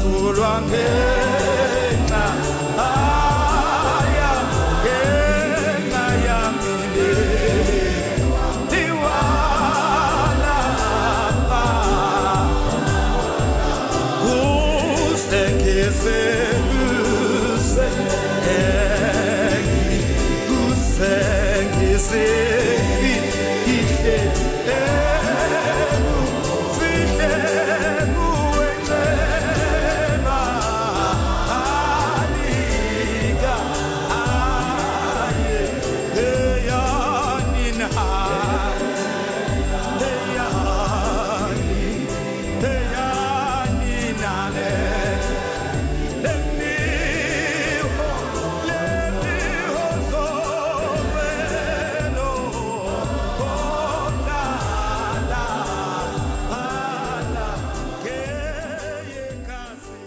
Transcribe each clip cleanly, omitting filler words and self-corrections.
Msulwa ngenxa aya ngenxa yami liwalapha kusengiseluse kusengiseihle fihle kuweceba alika aye eyanina eyani eyaninale lemiho lemiho zowelo odala ala keyekasi.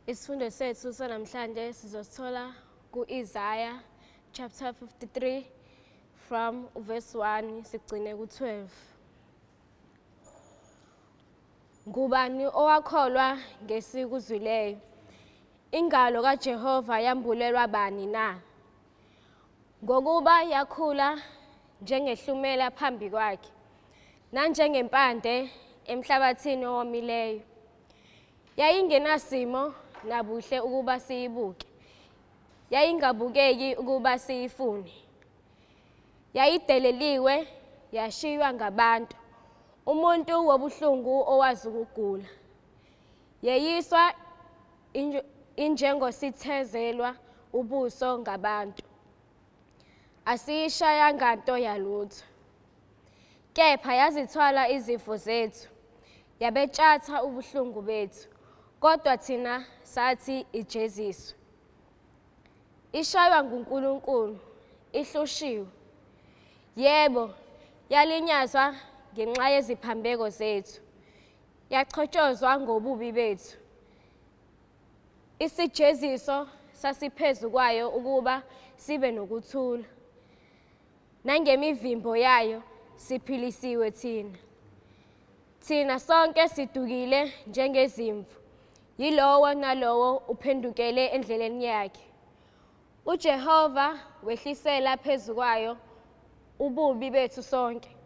Isifundo sethu sanamhlanje sizosithola ku-Isaiah chapter 53 from verse 1 sigcine ku-12. Ngubani owakholwa ngesikuzwileyo? Ingalo kaJehova yambulelwa bani na? Ngokuba yakhula njengehlumela phambi kwakhe, nanjengempande emhlabathini owomileyo. Yayingenasimo nabuhle ukuba siyibuke, yayingabukeki ukuba siyifune. Yayideleliwe, yashiywa ngabantu, umuntu wobuhlungu owazi ukugula. Yeyiswa injengosithezelwa ubuso ngabantu. Asiyishayanga nto yalutho. Kepha yazithwala izifo zethu, yabetshatha ubuhlungu bethu, kodwa thina sathi ijeziswe. Ishaywa nguNkulunkulu, ihlushiwe. Yebo, yalinyazwa ngenxa yeziphambeko zethu, yachotshozwa ngobubi bethu. Isijeziso sasiphezu kwayo ukuba sibe nokuthula. Nangemivimbo yayo siphilisiwe thina. Thina sonke sidukile njengezimvu, yilowo nalowo uphendukele endleleni yakhe. UJehova wehlisela phezu kwayo ububi bethu sonke.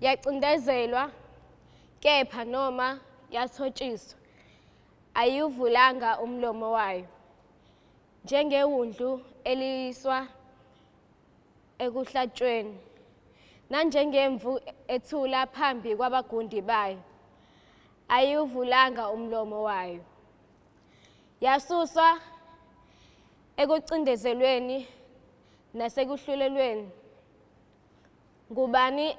Yacindezelwa, kepha noma yathotshiswa, ayiwuvulanga umlomo wayo. Njengewundlu eliyiswa ekuhlatshweni, nanjengemvu ethula phambi kwabagundi bayo, ayiwuvulanga umlomo wayo. Yasuswa ekucindezelweni nasekuhlulelweni. Ngubani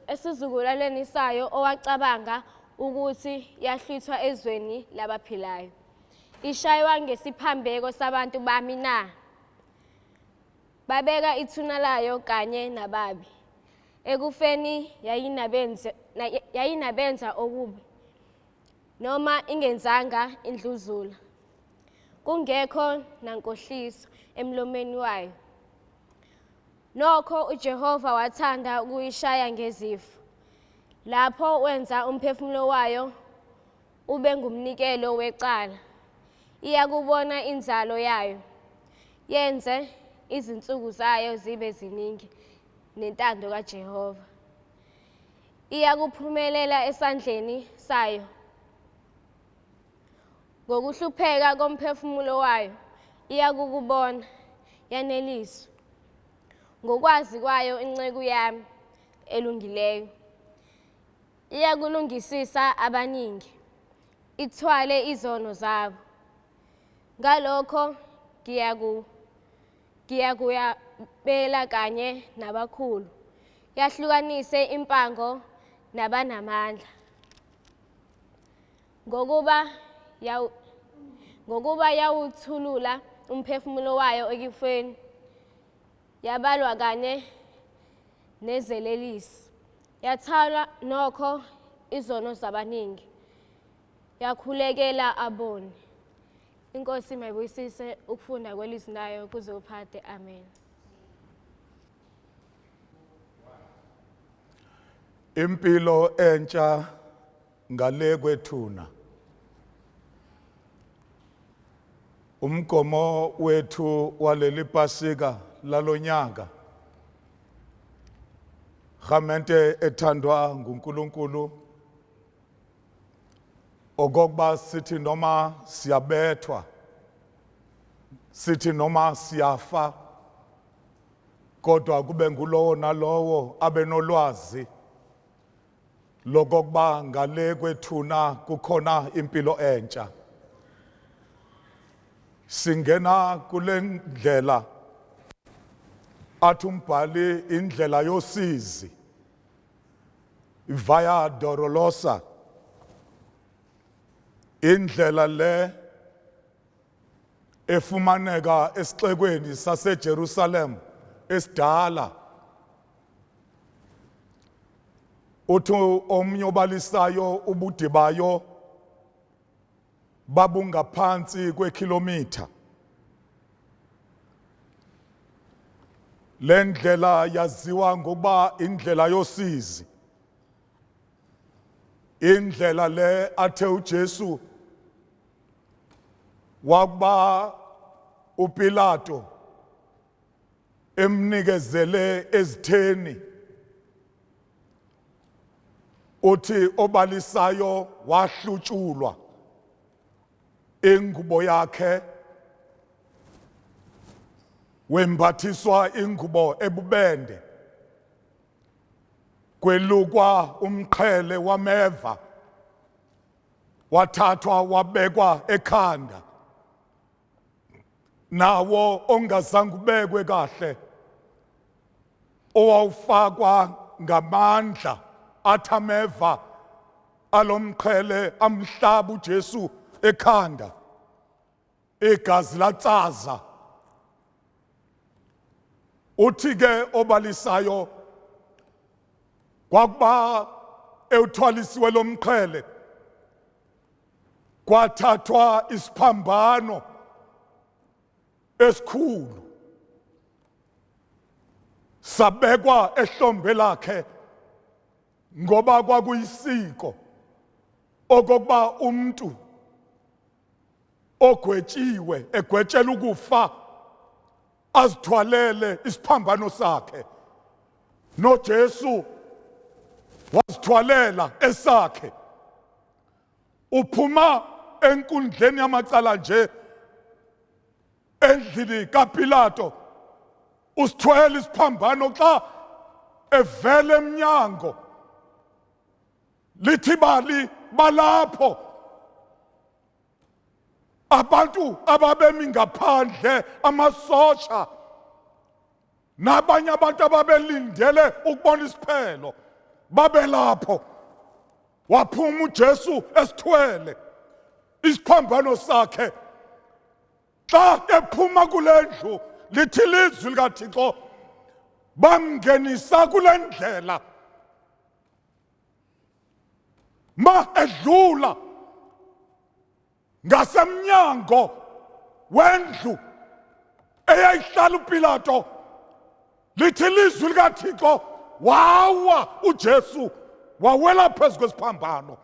esizukulwaneni sayo owacabanga ukuthi yahlwithwa ezweni labaphilayo? Ishaywa ngesiphambeko sabantu bami na? Babeka ithuna layo kanye nababi. Ekufeni yayinabenza okubi, noma ingenzanga indluzula. Kungekho nankohliso emlomeni wayo. Nokho uJehova wathanda ukuyishaya ngezifo. Lapho wenza umphefumulo wayo ube ngumnikelo wecala. Iyakubona inzalo yayo, yenze izinsuku zayo zibe ziningi nentando kaJehova. Iyakuphumelela esandleni sayo Ngokuhlupheka komphefumulo wayo iyakukubona, yaneliswe. Ngokwazi kwayo inceku yami elungileyo, iyakulungisisa abaningi, ithwale izono zabo. Ngalokho ngiyakuyabela kanye nabakhulu, yahlukanise impango nabanamandla. Ngokuba yawu ngokuba yawuthulula umphefumulo wayo ekufeni, yabalwa kanye nezelelisi, yathwala nokho izono zabaningi, yakhulekela aboni. Inkosi mayibuyisise ukufunda kwelizwi layo kuze kuphakade. Amen. Impilo entsha ngale kwethuna. Umgomo wethu waleli Pasika lalonyaka. Rhamente ethandwa nguNkulunkulu okokuba sithi noma siyabethwa sithi noma siyafa kodwa kube ngulowo nalowo abe nolwazi lokokuba ngale kwethuna kukhona impilo entsha. Singena kule ndlela athi umbhali indlela yosizi, via dolorosa, indlela le efumaneka esixekweni saseJerusalem esidala. Uthi omnye obalisayo ubude bayo babungaphansi kwekhilomitha. Le ndlela yaziwa ngokuba indlela yosizi. Indlela le athe uJesu wakuba uPilato emnikezele ezitheni uthi obalisayo wahlutshulwa ingubo yakhe wembathiswa ingubo ebubende kwelukwa umqhele wameva wathathwa wabekwa ekhanda nawo ongazange ubekwe kahle owawufakwa ngamandla athameva alomqhele amhlaba uJesu ekhanda igazi latsaza. Uthi ke obalisayo kwakuba ewuthwalisiwe lomqhele kwathathwa isiphambano esikhulu sabekwa ehlombe lakhe ngoba kwakuyisiko okokuba umuntu ogwetshiwe egwetshela ukufa azithwalele isiphambano sakhe noJesu wazithwalela esakhe. Uphuma enkundleni yamacala nje endlini kaPilato usithwele isiphambano xa evela emnyango lithi bali balapho abantu ababemi ngaphandle amasosha nabanye abantu ababelindele ukubona isiphelo babelapho. Waphuma uJesu esithwele isiphambano sakhe. Xa ephuma kule ndlu lithi ilizwi likaThixo bamngenisa kule ndlela ma edlula ngasemnyango wendlu eyayihlala uPilato lithi ilizwi likaThixo wawa uJesu wawela phezu kwesiphambano.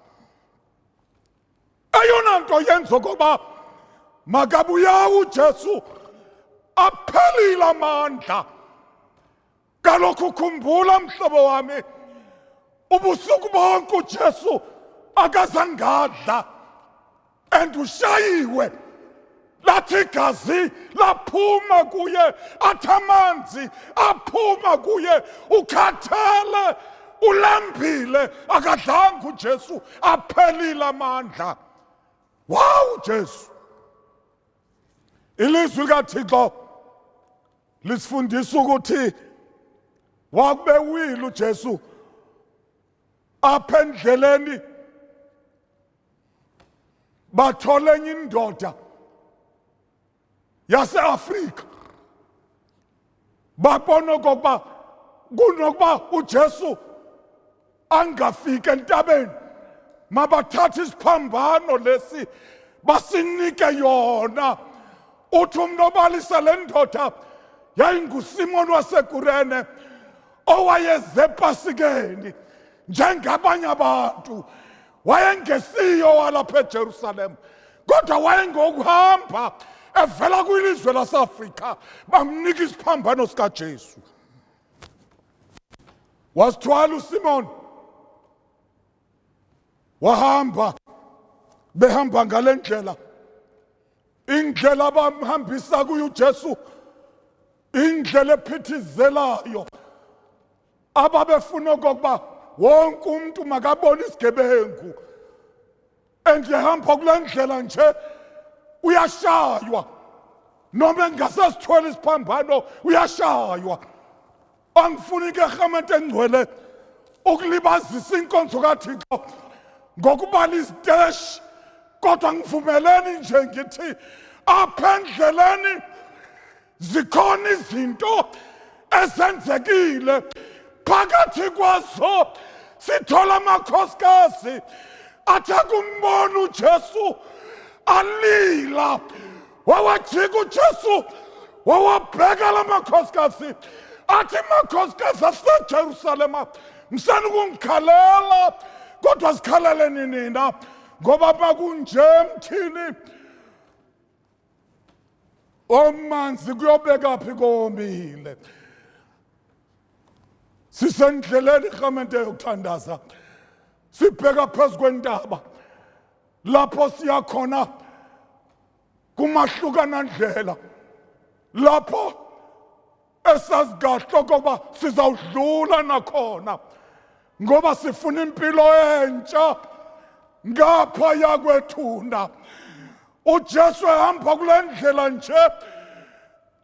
Eyona nto yenza okoba makabuyawa uJesu aphelile amandla. Kalokhu khumbula mhlobo wami, ubusuku bonke uJesu akazangadla and ushayiwe lathi igazi laphuma kuye, athi amanzi aphuma kuye, ukhathele ulambile, akadlanga uJesu, aphelile amandla. Wow Jesu. Ilizwi likaThixo lisifundisa ukuthi wakube wile uJesu apha endleleni bathola enye indoda yaseAfrika babona okokuba kunokuba uJesu angafiki entabeni mabathathe isiphambano lesi basinike yona. Uthi umntu obalisa le ndoda yayinguSimon waseKurene owayeze ePasikeni. Njengabanye abantu wayengesiyo walapha eJerusalem, kodwa wayengokuhamba evela kwilizwe laseAfrika. Bamnika isiphambano sikaJesu, wasithwala uSimon, wahamba. Behamba ngale ndlela, indlela abamhambisa kuyo uJesu, indlela ephithizelayo, ababefuna okokuba wonke umuntu makabone isigebengu. Endihamba kule ndlela nje uyashaywa, noma engasesithwele isiphambano uyashaywa. Angifuni ke, rhamente engcwele, ukulibazisa inkonzo kaThixo ngokubala iziteshi, kodwa ngivumeleni nje ngithi apha endleleni zikhona izinto ezenzekile. Phakathi kwazo sithola amakhosikazi athe kumbona uJesu alila. Wawajika uJesu, wawabheka la makhosikazi, athi, "Makhosikazi aseJerusalema, msani ukungikhalela, kodwa sikhaleleni nina, ngoba makunje emthini omanzi kuyobeka phi komile?" Sisendleleni, irhamente yokuthandaza, sibheka phezu kwentaba lapho siya khona kumahlukana ndlela, lapho esazi kahle okokuba sizawudlula nakhona, ngoba sifuna impilo entsha ngapha yakwethuna. UJesu ehamba kule ndlela nje,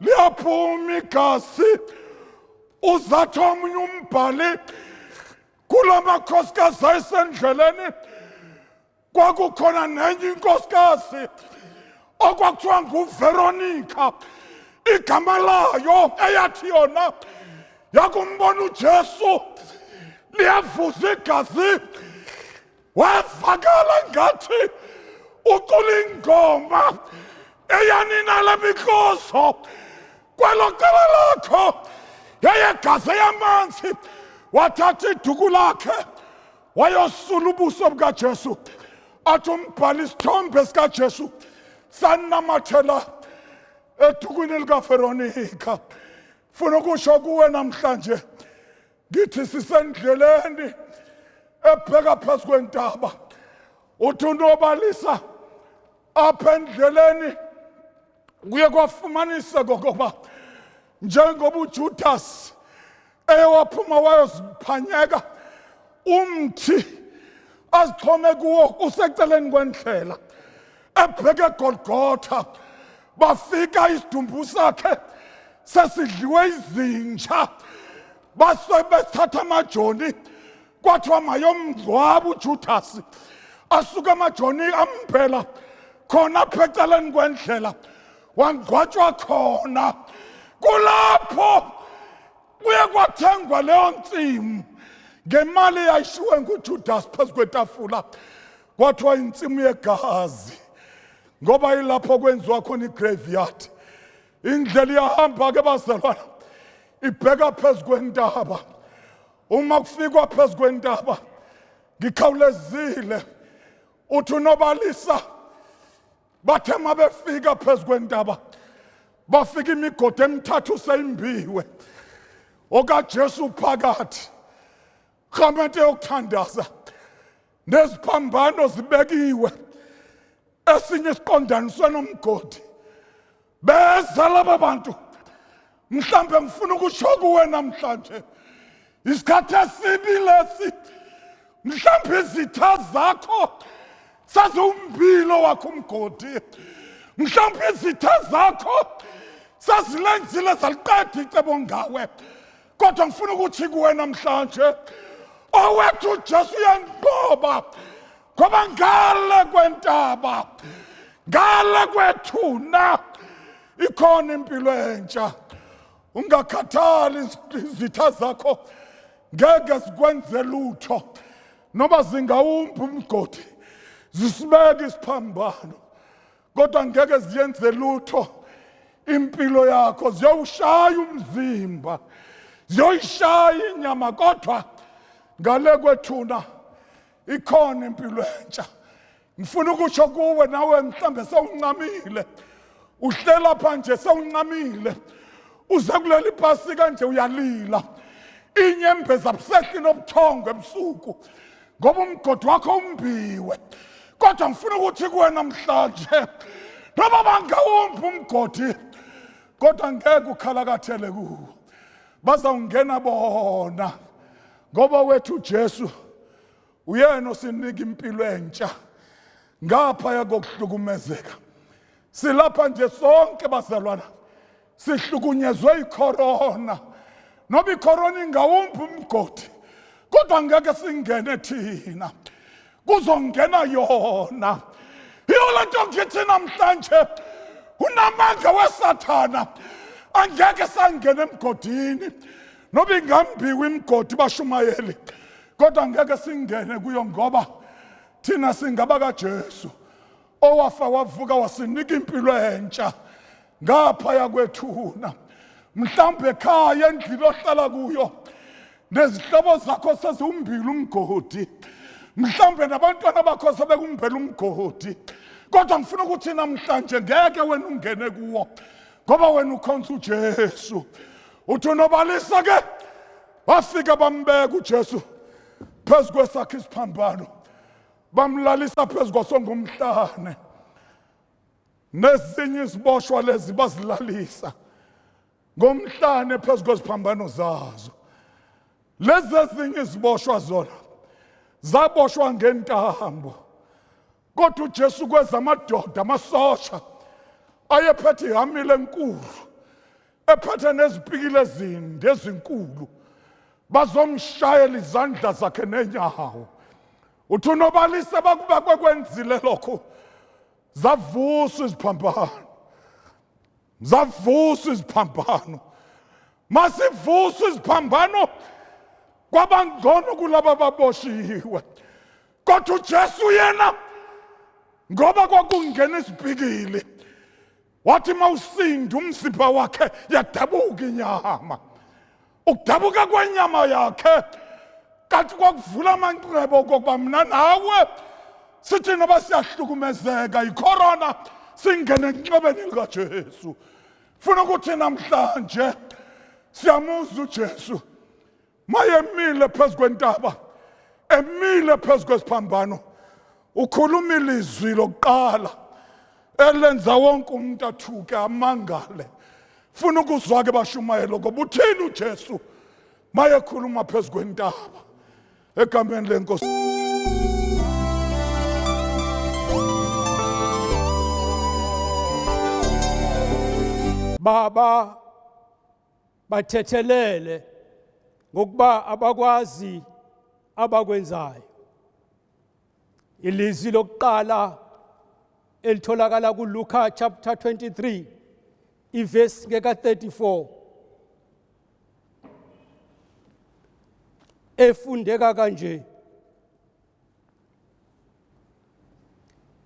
liyaphuma igazi. Uzathi omunye umbhali, kula makhosikazi ayesendleleni kwakukhona nenye inkosikazi okwakuthiwa nguVeronica igama layo, eyathi yona yakumbona uJesu liyavuza igazi, wavakala ngathi ucula ingoma eyanina lemiklozo kwelo cala lakho yayegazi yamanzi. Wathatha iduku lakhe wayosula ubuso bukaJesu. Athi umbhali, isithombe sikaJesu sanamathela edukwini likaVeronica. Funa ukusho kuwe namhlanje ngithi sisendleleni ebheka phezu kwentaba. Uthi unobalisa, apha endleleni kuye kwafumanisa kokuba njengoba uJudas ewaphuma wayoziphanyeka, umthi azixhome kuwo useceleni kwendlela ebheke eGolgotha. Bafika isidumbu sakhe sesidliwe izinja. Base bethatha amajoni, kwathiwa mayomngcwaba uJudas. Asuka amajoni, amphela khona apha ecaleni kwendlela, wangcwatshwa khona. Kulapho kuye kwathengwa leyo ntsimu ngemali eyayishiwe nguJudas phezu kwetafula, kwathiwa intsimu yegazi, ngoba ilapho kwenziwa khona igraveyard. Indlela iyahamba ke, bazalwana, ibheka phezu kwentaba. Uma kufikwa phezu kwentaba, ngikhawulezile, uthi unobalisa, bathe mabefika phezu kwentaba, bafika imigodi emithathu seyimbiwe, okaJesu phakathi. Rhamente yokuthandaza, neziphambano zibekiwe, esinye siqondaniswe nomgodi. Beza laba bantu. Mhlambe ngifuna ukusho kuwe namhlanje, isikhathi esibi lesi. Mhlambe izitha zakho saziwumbilo wakho umgodi, mhlawumbe izitha zakho sazilenzile zaliqeda icebo ngawe, kodwa ngifuna ukuthi kuwe namhlanje, owethu uJesu uyanqoba, ngoba ngale kwentaba, ngale kwethuna, ikhona impilo entsha. Ungakhathali, izitha zakho ngeke zikwenze lutho, noma zingawumba umgodi zisibeke isiphambano, kodwa ngeke ziyenze lutho impilo yakho. Ziyowushaya umzimba, ziyoyishaya inyama, kodwa Ngale kwethuna ikhona impilo entsha. Ngifuna ukusho kuwe nawe mhlambe sewuncamile. Uhlela pha nje sewuncamile. Uze kuleli pasika nje uyalila. Inyembezi abusehli nobuthongo ebusuku ngoba umgodi wakho umbiwe. Kodwa ngifuna ukuthi kuwe namhlanje noma bangawumbi umgodi kodwa ngeke ukhalakathele kuwo. Bazawungena bona ngoba wethu uJesu uyena osinika impilo entsha ngaphaya kokuhlukumezeka. Silapha nje sonke bazalwana sihlukunyezwe icorona noba icorona ingawumbi umgodi kodwa ngeke singene thina kuzongena yona. Yiyo le nto ngithi namhlanje unamandla wesathana angeke sangena emgodini noba ingambiwa imigodi bashumayeli kodwa ngeke singene kuyo ngoba thina singaba kaJesu owafa wavuka wasinika impilo entsha ngaphaya kwethuna. Mhlawumbe ekhaya endlini ohlala kuyo nezihlobo zakho seziwumbile umgodi, mhlawumbe nabantwana bakho sebekumbela umgodi, kodwa ngifuna ukuthi namhlanje ngeke wena ungene kuwo ngoba wena ukhonza uJesu. Uthi unobalisa ke wafika bambeka uJesu phezu kwesakhe isiphambano, bamlalisa phezu kwaso ngomhlane. Nezinye iziboshwa lezi bazilalisa ngomhlane phezu kweziphambano zazo. Lezi ezinye iziboshwa zona zaboshwa ngentambo, kodwa uJesu kweza amadoda amasosha ayephethe ihamile enkulu ephethe nezipikili ezinde ezinkulu, bazomshayela izandla zakhe nenyawo. Uthi unobalisa bakuba kwekwenzile lokho, zavusa iziphambano, zavusa iziphambano. Masivusa iziphambano kwabangcono kulaba ababoshiwe, kodwa uJesu yena ngoba kwakungena isipikili wathi mawusinda umzimba wakhe yadabuka inyama. Ukudabuka kwenyama yakhe kanti kwakuvula amanxeba okokuba mna nawe sithi noba siyahlukumezeka yicorona singene enxebeni likaJesu. Funa ukuthi namhlanje siyamuzwa uJesu mayemile phezu kwentaba, emile phezu kwesiphambano, ukhuluma ilizwi lokuqala elenza wonke umuntu athuke amangale. Funa ukuzwa ke bashumayelo ngoba uthini uJesu mayekhuluma phezu kwentaba egameni lenkosi. Baba bathethelele ngokuba abakwazi abakwenzayo. Ilizwi lokuqala elitholakala kuLuka chapter 23 ivesi ngeka 34 efundeka kanje: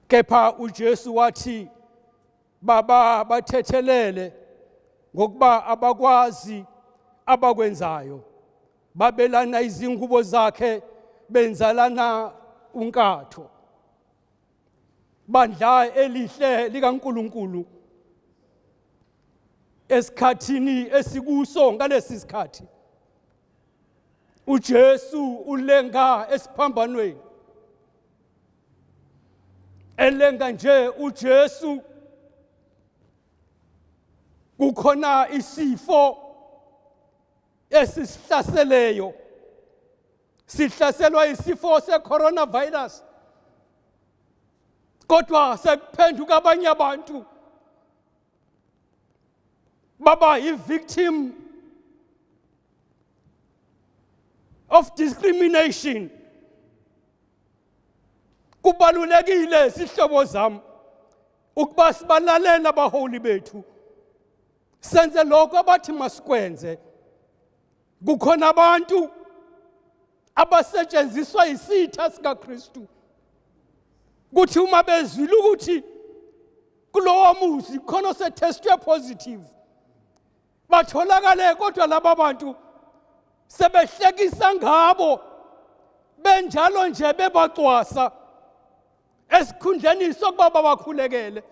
kepha uJesu wathi, Baba bathethelele ngokuba abakwazi abakwenzayo. Babelana izingubo zakhe, benzalana unkatho. Bandla elihle likaNkuluNkulu, esikhathini esikuso ngalesi sikhathi uJesu ulenga esiphambanweni. Elenga nje uJesu kukhona isifo esisihlaseleyo, sihlaselwa isifo se-coronavirus, kodwa sekuphenduka abanye abantu baba yi-victim of discrimination. Kubalulekile sihlobo zami ukuba sibalalele abaholi bethu, senze lokho abathi masikwenze. Kukhona abantu abasetshenziswa yisitha sikaKristu kuthi uma bezwile ukuthi kulowo muzi khona osethestwe positive batholakale, kodwa laba bantu sebehlekisa ngabo. Benjalo nje bebacwasa esikhundleni sokuba babakhulekele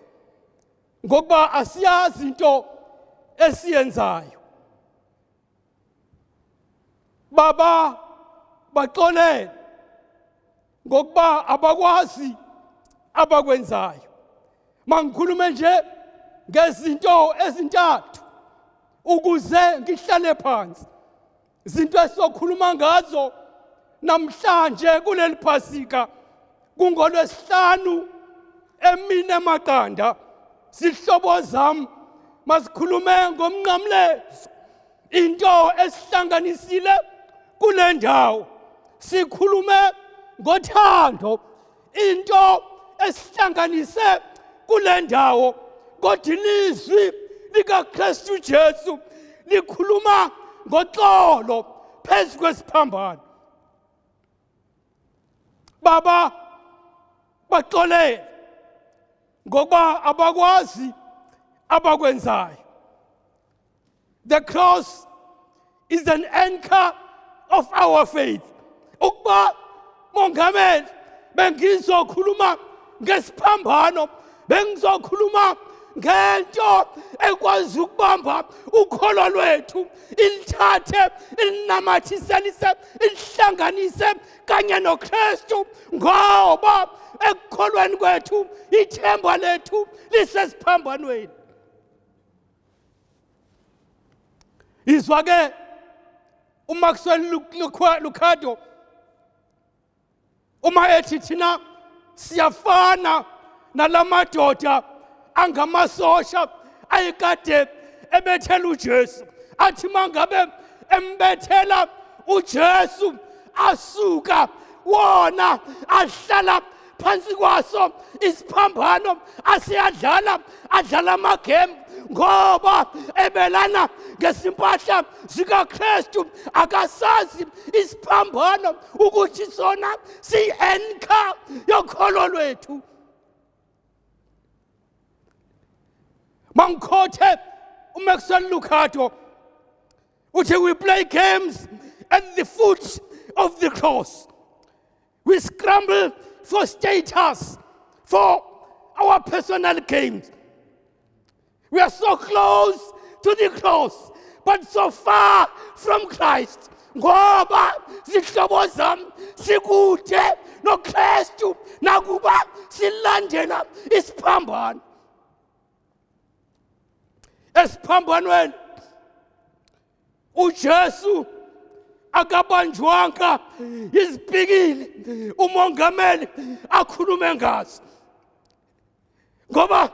ngokuba asiyazi into esiyenzayo. Baba baxolele ngokuba abakwazi abakwenzayo. Mangikhulume nje ngezinto ezintathu ukuze ngihlale phansi. Izinto esizokhuluma ngazo namhlanje kuleli Phasika kungolwesihlanu emini emaqanda. Sihlobo zam, masikhulume ngomnqamlezo, into esihlanganisile kule ndawo. Sikhulume ngothando, into esihlanganise kule ndawo. Kodwa ilizwi likaKristu Jesu likhuluma ngoxolo phezu kwesiphambano. Baba baxolele ngokuba abakwazi abakwenzayo. The cross is an anchor of our faith. Ukuba mongameli bengizokhuluma ngesiphambano, bengizokhuluma ngento ekwazi ukubamba ukholo lwethu, ilithathe ilinamathiselise ilihlanganise kanye noKristu, ngoba ekukholweni kwethu ithemba lethu lisesiphambanweni. Izwa ke uMaxwell Lucado uma ethi thina siyafana nalamadoda angamasosha ayekade ebethela uJesu, athi mangabe embethela uJesu asuka wona ahlala phansi kwaso isiphambano, asiyadlala adlala amagemu ngoba ebelana ngesimpahla zikaKristu. Akasazi isiphambano ukuthi sona siyi-anchor yokholo lwethu. Mangikhothe uMaxwell Lucado uthi we play games at the foot of the cross. We scramble for status, for our personal gains. We are so close to the cross, but so far from Christ. Ngoba zihlobo zam sikude noKristu nakuba silandela isiphambano. Esiphambanweni uJesu akabanjwanga izipikili umongameli akhulume ngazo, ngoba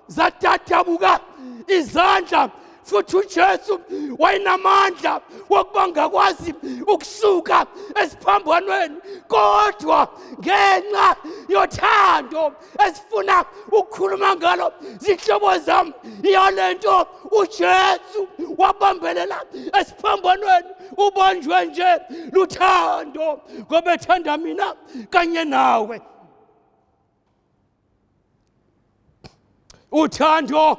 zadadabuka izandla, futhi uJesu wayenamandla wokuba ngakwazi ukusuka esiphambanweni, kodwa ngenxa yothando esifuna ukukhuluma ngalo zihlobo zam, yalento uJesu wabambelela esiphambanweni. Ubanjwe nje luthando ngoba ethanda mina kanye nawe. Uthando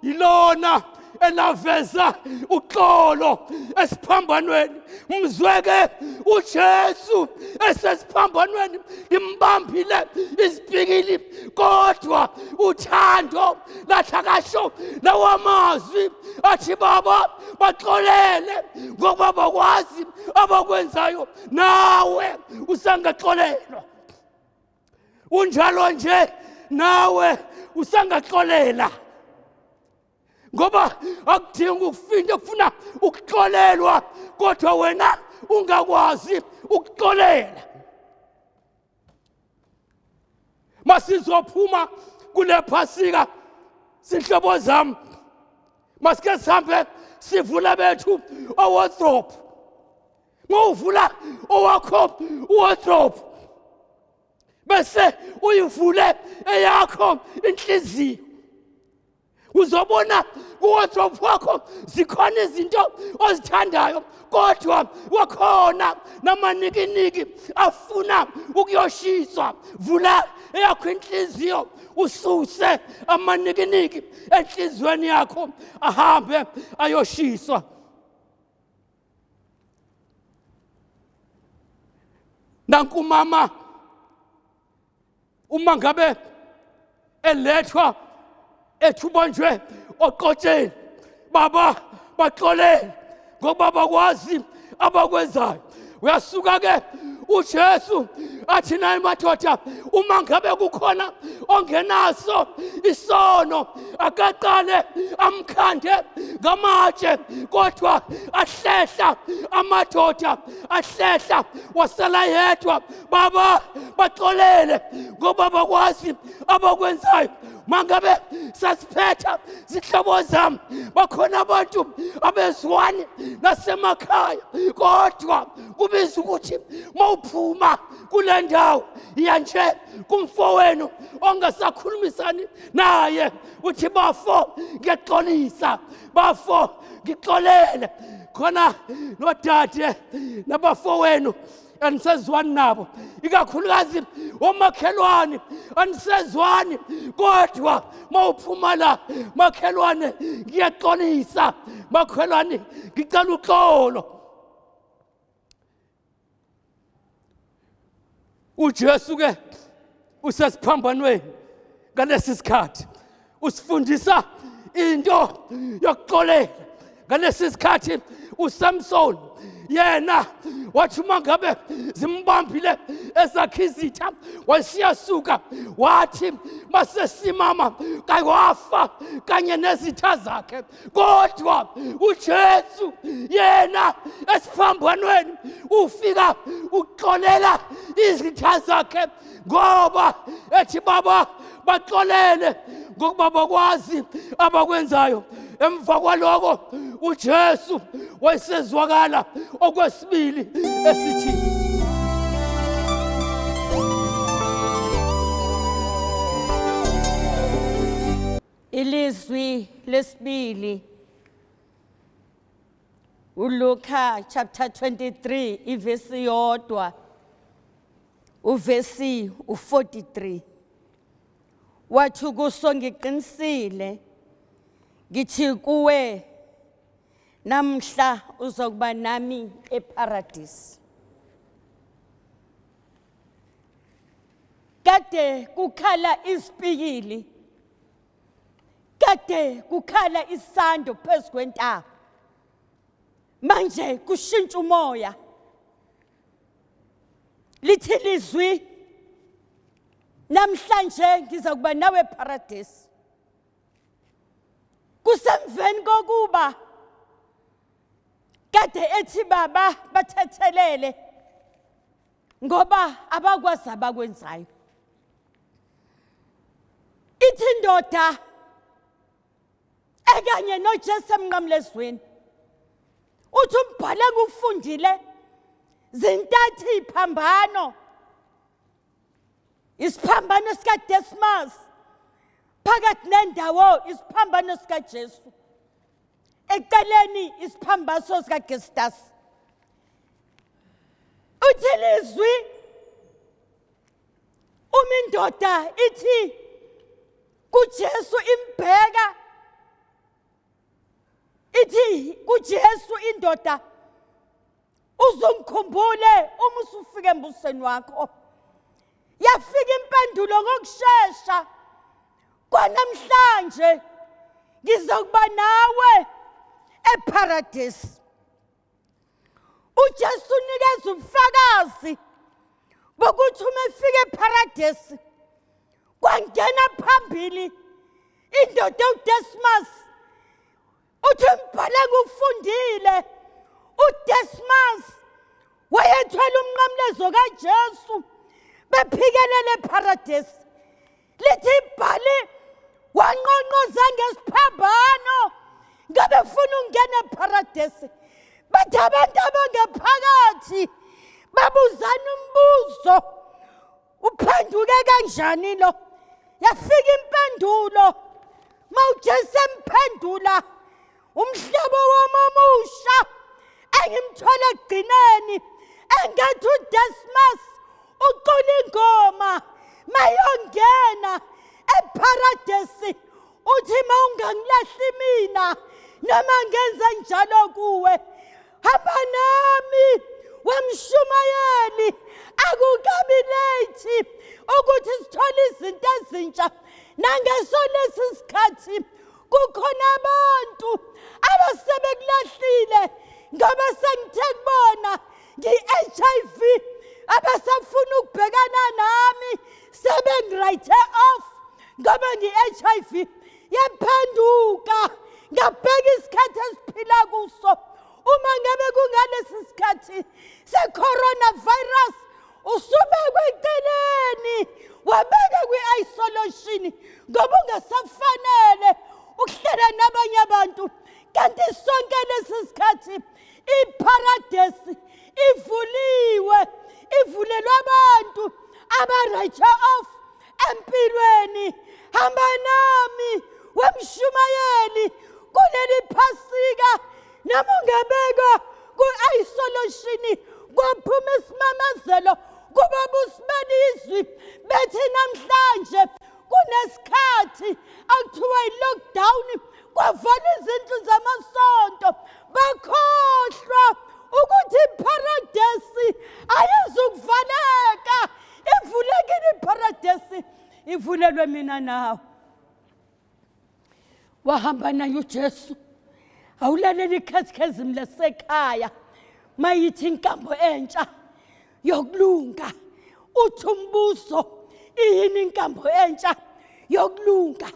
yilona elaveza uxolo esiphambanweni. Mzweke uJesu esesiphambanweni, imbambile izipikili, kodwa uthando lathi akasho lawa mazwi athi baba baxolele ngoba bakwazi abakwenzayo. Nawe usangaxolelwa unjalo nje, nawe usangaxolela, ngoba akudingi ukufinta kufuna ukuxolelwa, kodwa wena ungakwazi ukuxolela. Masizophuma kule Phasika, sihlobo zami, masike sihambe sivula bethu owardrobe. Ngowuvula owakho uwardrobe bese uyivule eyakho inhliziyo, uzobona kuwardrobe wakho zikhona izinto ozithandayo, kodwa wakhona namanikiniki afuna ukuyoshiswa. Vula eyakho inhliziyo, ususe amanikiniki enhliziyweni yakho, ahambe ayoshiswa. Nanku mama uma ngabe elethwa ethi ubanjwe oqotsheni baba baxolele ngoba bakwazi abakwenzayo uyasuka ke uJesu athi naye madoda uma ngabe kukhona ongenaso isono akaqale amkhande ngamatshe kodwa ahlehla amadoda ahlehla wasala yedwa baba baxolele ngoba bakwazi abakwenzayo mangabe sasiphetha zihlobo zami bakhona abantu abezwani nasemakhaya kodwa kubiza ukuthi mawuphuma kule ndawo iya nje kumfowenu ongasakhulumisani naye uthi bafo ngiyaxolisa bafo ngixolele khona nodade nabafowenu anisezwani nabo ikakhulukazi omakhelwane anisezwani kodwa mawuphuma la makhelwane ngiyaxolisa makhelwane ngicela uxolo uJesu ke usesiphambanweni ngalesi sikhathi usifundisa into yokuxolela ngalesi sikhathi uSamson yena wathi uma ngabe zimbambile ezakhe izitha wasiyasuka wathi masesimama kawafa kanye nezitha zakhe kodwa uJesu yena esiphambanweni ufika uxolela izitha zakhe ngoba ethi baba baxolele ngokuba bakwazi abakwenzayo emva kwaloko uJesu wayesezwakala okwesibili esithi Ilizwi lesibili uLuka chapter 23 ivesi yodwa uvesi u43 wathi kuso ngiqinisile ngithi kuwe namhla uzokuba nami eparadisi kade kukhala isipikili kade kukhala isando phezu kwentaba manje kushintsha umoya lithi lizwi namhlanje ngiza kuba nawe eparadesi kusemveni kokuba kade ethi baba bathethelele ngoba abakwazi abakwenzayo ithi indoda ekanye noJesu emnqamlezweni uthi umbhale kufundile zintathu iphambano isiphambano sikaDesmas phakathi nendawo isiphambano sikaJesu eceleni isiphambaso sikaGestas uthi lizwi uma indoda ithi kuJesu imbheka ithi kuJesu indoda uzongikhumbule uma usufika embusweni wakho yafika impendulo ngokushesha kwanamhlanje ngizokuba nawe eparadise uJesu unikeza ubufakazi bokuthi uma efika eparadesi kwangena phambili indoda uDesmas uthi umbhale ngufundile uDesmas wayethwele umnqamlezo kaJesu bephikelele eparadesi lithi ibhali wanqonqoza ngesiphambano ngabe funa ukungena eparadesi bathi abantu abangaphakathi babuzana umbuzo uphenduke kanjani lo yafika impendulo mawujesu emphendula umhlobo wami omusha engimthole ekugcineni engathi udesmas ucula ingoma mayongena eparadesi uthi mawungangilahli mina noma ngenze njalo kuwe hamba nami wemshumayeli. kithi ukuthi sithole izinto ezintsha nangeso lesi sikhathi kukhona abantu abasebekulahlile ngoba sengithe kubona ngi-HIV abasafuna ukubhekana nami sebengirayithe off ngoba ngi-HIV yaphenduka ngabheka isikhathi esiphila kuso uma ngabe kungalesi sikhathi se-coronavirus usubekwe eceleni wabeka kwi-isolation ngoba ungasafanele ukuhlala nabanye abantu kanti sonke lesi sikhathi iparadesi ivuliwe ivulelwe abantu aba-right off empilweni hamba nami wemshumayeli kuleli phasika noma ungabekwa ku-isolation kwaphuma isimemezelo kuba busibelizwi bethi namhlanje kunesikhathi akuthiwa i-lockdown kwavalwa izindlu zamasonto bakhohlwa ukuthi iparadesi ayizukuvaleka ivulekile iparadesi ivulelwe mina nawe wahamba naye uJesu awulalela ikhathikhezimu lasekhaya mayithi inkambo entsha yokulunga uthi umbuso iyini inkambo entsha yokulunga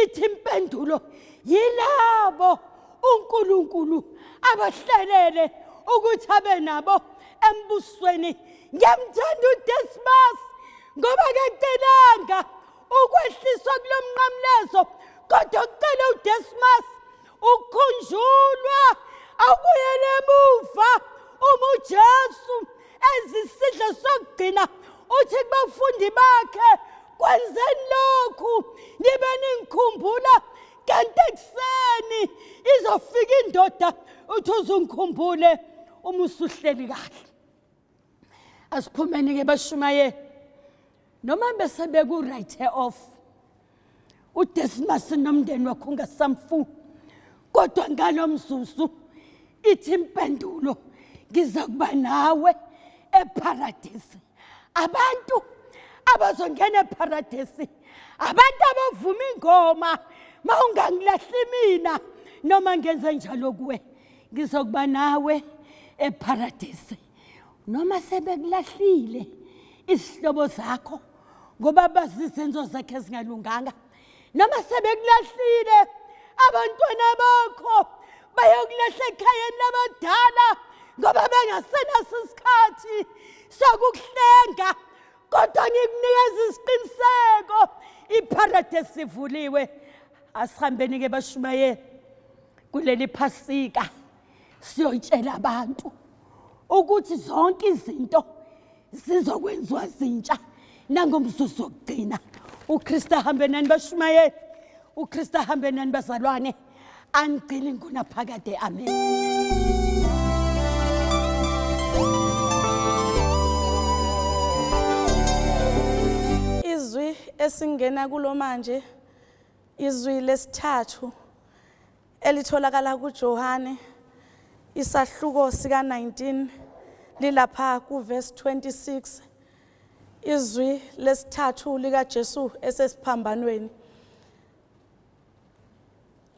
ithi impendulo yilabo uNkulunkulu abahlelele ukuthi abe nabo embusweni ngiyamthanda uDesmas ngoba kacelanga ukwehliswa kulo mnqamlezo kodwa kucela uDesmas ukukhunjulwa awubuyele emuva uma uJesu enza isidlo sokugcina uthi kubafundi bakhe kwenzeni lokhu nibe ningikhumbula kanti ekuseni izofika indoda uthi uzungikhumbule uma usuhleli kahle asiphumeni ke bashumayeli noma bese beku-right off uDesmas nomndeni wakhe ungasamfuni kodwa ngalo mzuzu ithi impendulo ngiza kuba nawe eparadisi abantu abazongena eparadisi abantu abavuma ingoma ma ungangilahli mina noma ngenze njalo kuwe ngizokuba nawe eparadisi noma sebekulahlile izihlobo zakho ngoba bazi izenzo zakhe ezingalunganga noma sebekulahlile abantwana bakho bayokulahla ekhayeni labadala ngoba bengasenaso isikhathi sokukuhlenga kodwa ngikunikeza isiqiniseko ipharadesi sivuliwe asihambeni ke bashumayeli kuleli phasika siyotshela abantu ukuthi zonke izinto zizokwenziwa zintsha nangomzuzu wokugcina uKristu ahambe nani bashumayeli uKristu ahambe nani bazalwane anigcini ngunaphakade amen Izwi esingena kulo manje izwi lesithathu elitholakala kuJohane isahluko sika-19 lilapha kuverse 26 izwi lesithathu likaJesu esesiphambanweni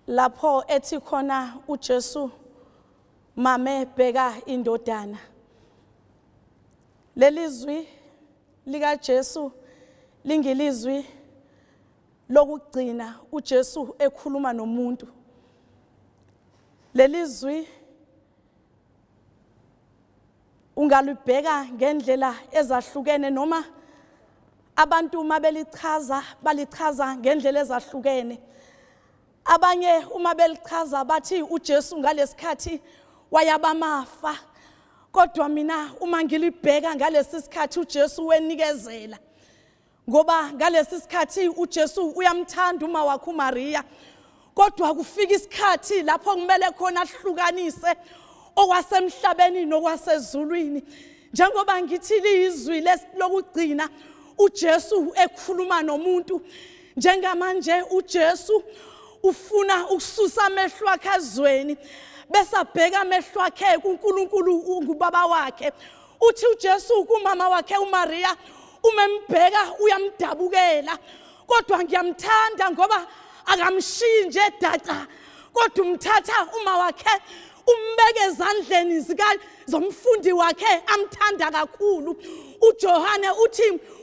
lapho ethi khona uJesu mame bheka indodana lelizwi likaJesu lingilizwi lokugcina uJesu ekhuluma nomuntu lelizwi ungalibheka ngendlela ezahlukene noma abantu uma belichaza balichaza ngendlela ezahlukene abanye uma belichaza bathi uJesu ngalesikhathi wayabamafa kodwa mina uma ngilibheka ngalesi sikhathi uJesu wenikezela ngoba ngalesi sikhathi uJesu uyamthanda uma wakhe uMaria kodwa kufika isikhathi lapho kumele khona ahlukanise okwasemhlabeni nokwasezulwini njengoba ngithi liyizwi lokugcina uJesu ekhuluma nomuntu njengamanje uJesu ufuna ukususa amehlo akhe ezweni bese abheka amehlo akhe kuNkulunkulu ngubaba wakhe uthi uJesu kumama wakhe uMaria Uma embheka uyamdabukela, kodwa ngiyamthanda ngoba akamshiyi nje daca, kodwa umthatha uma wakhe umbeke ezandleni zika zomfundi wakhe amthanda kakhulu. uJohane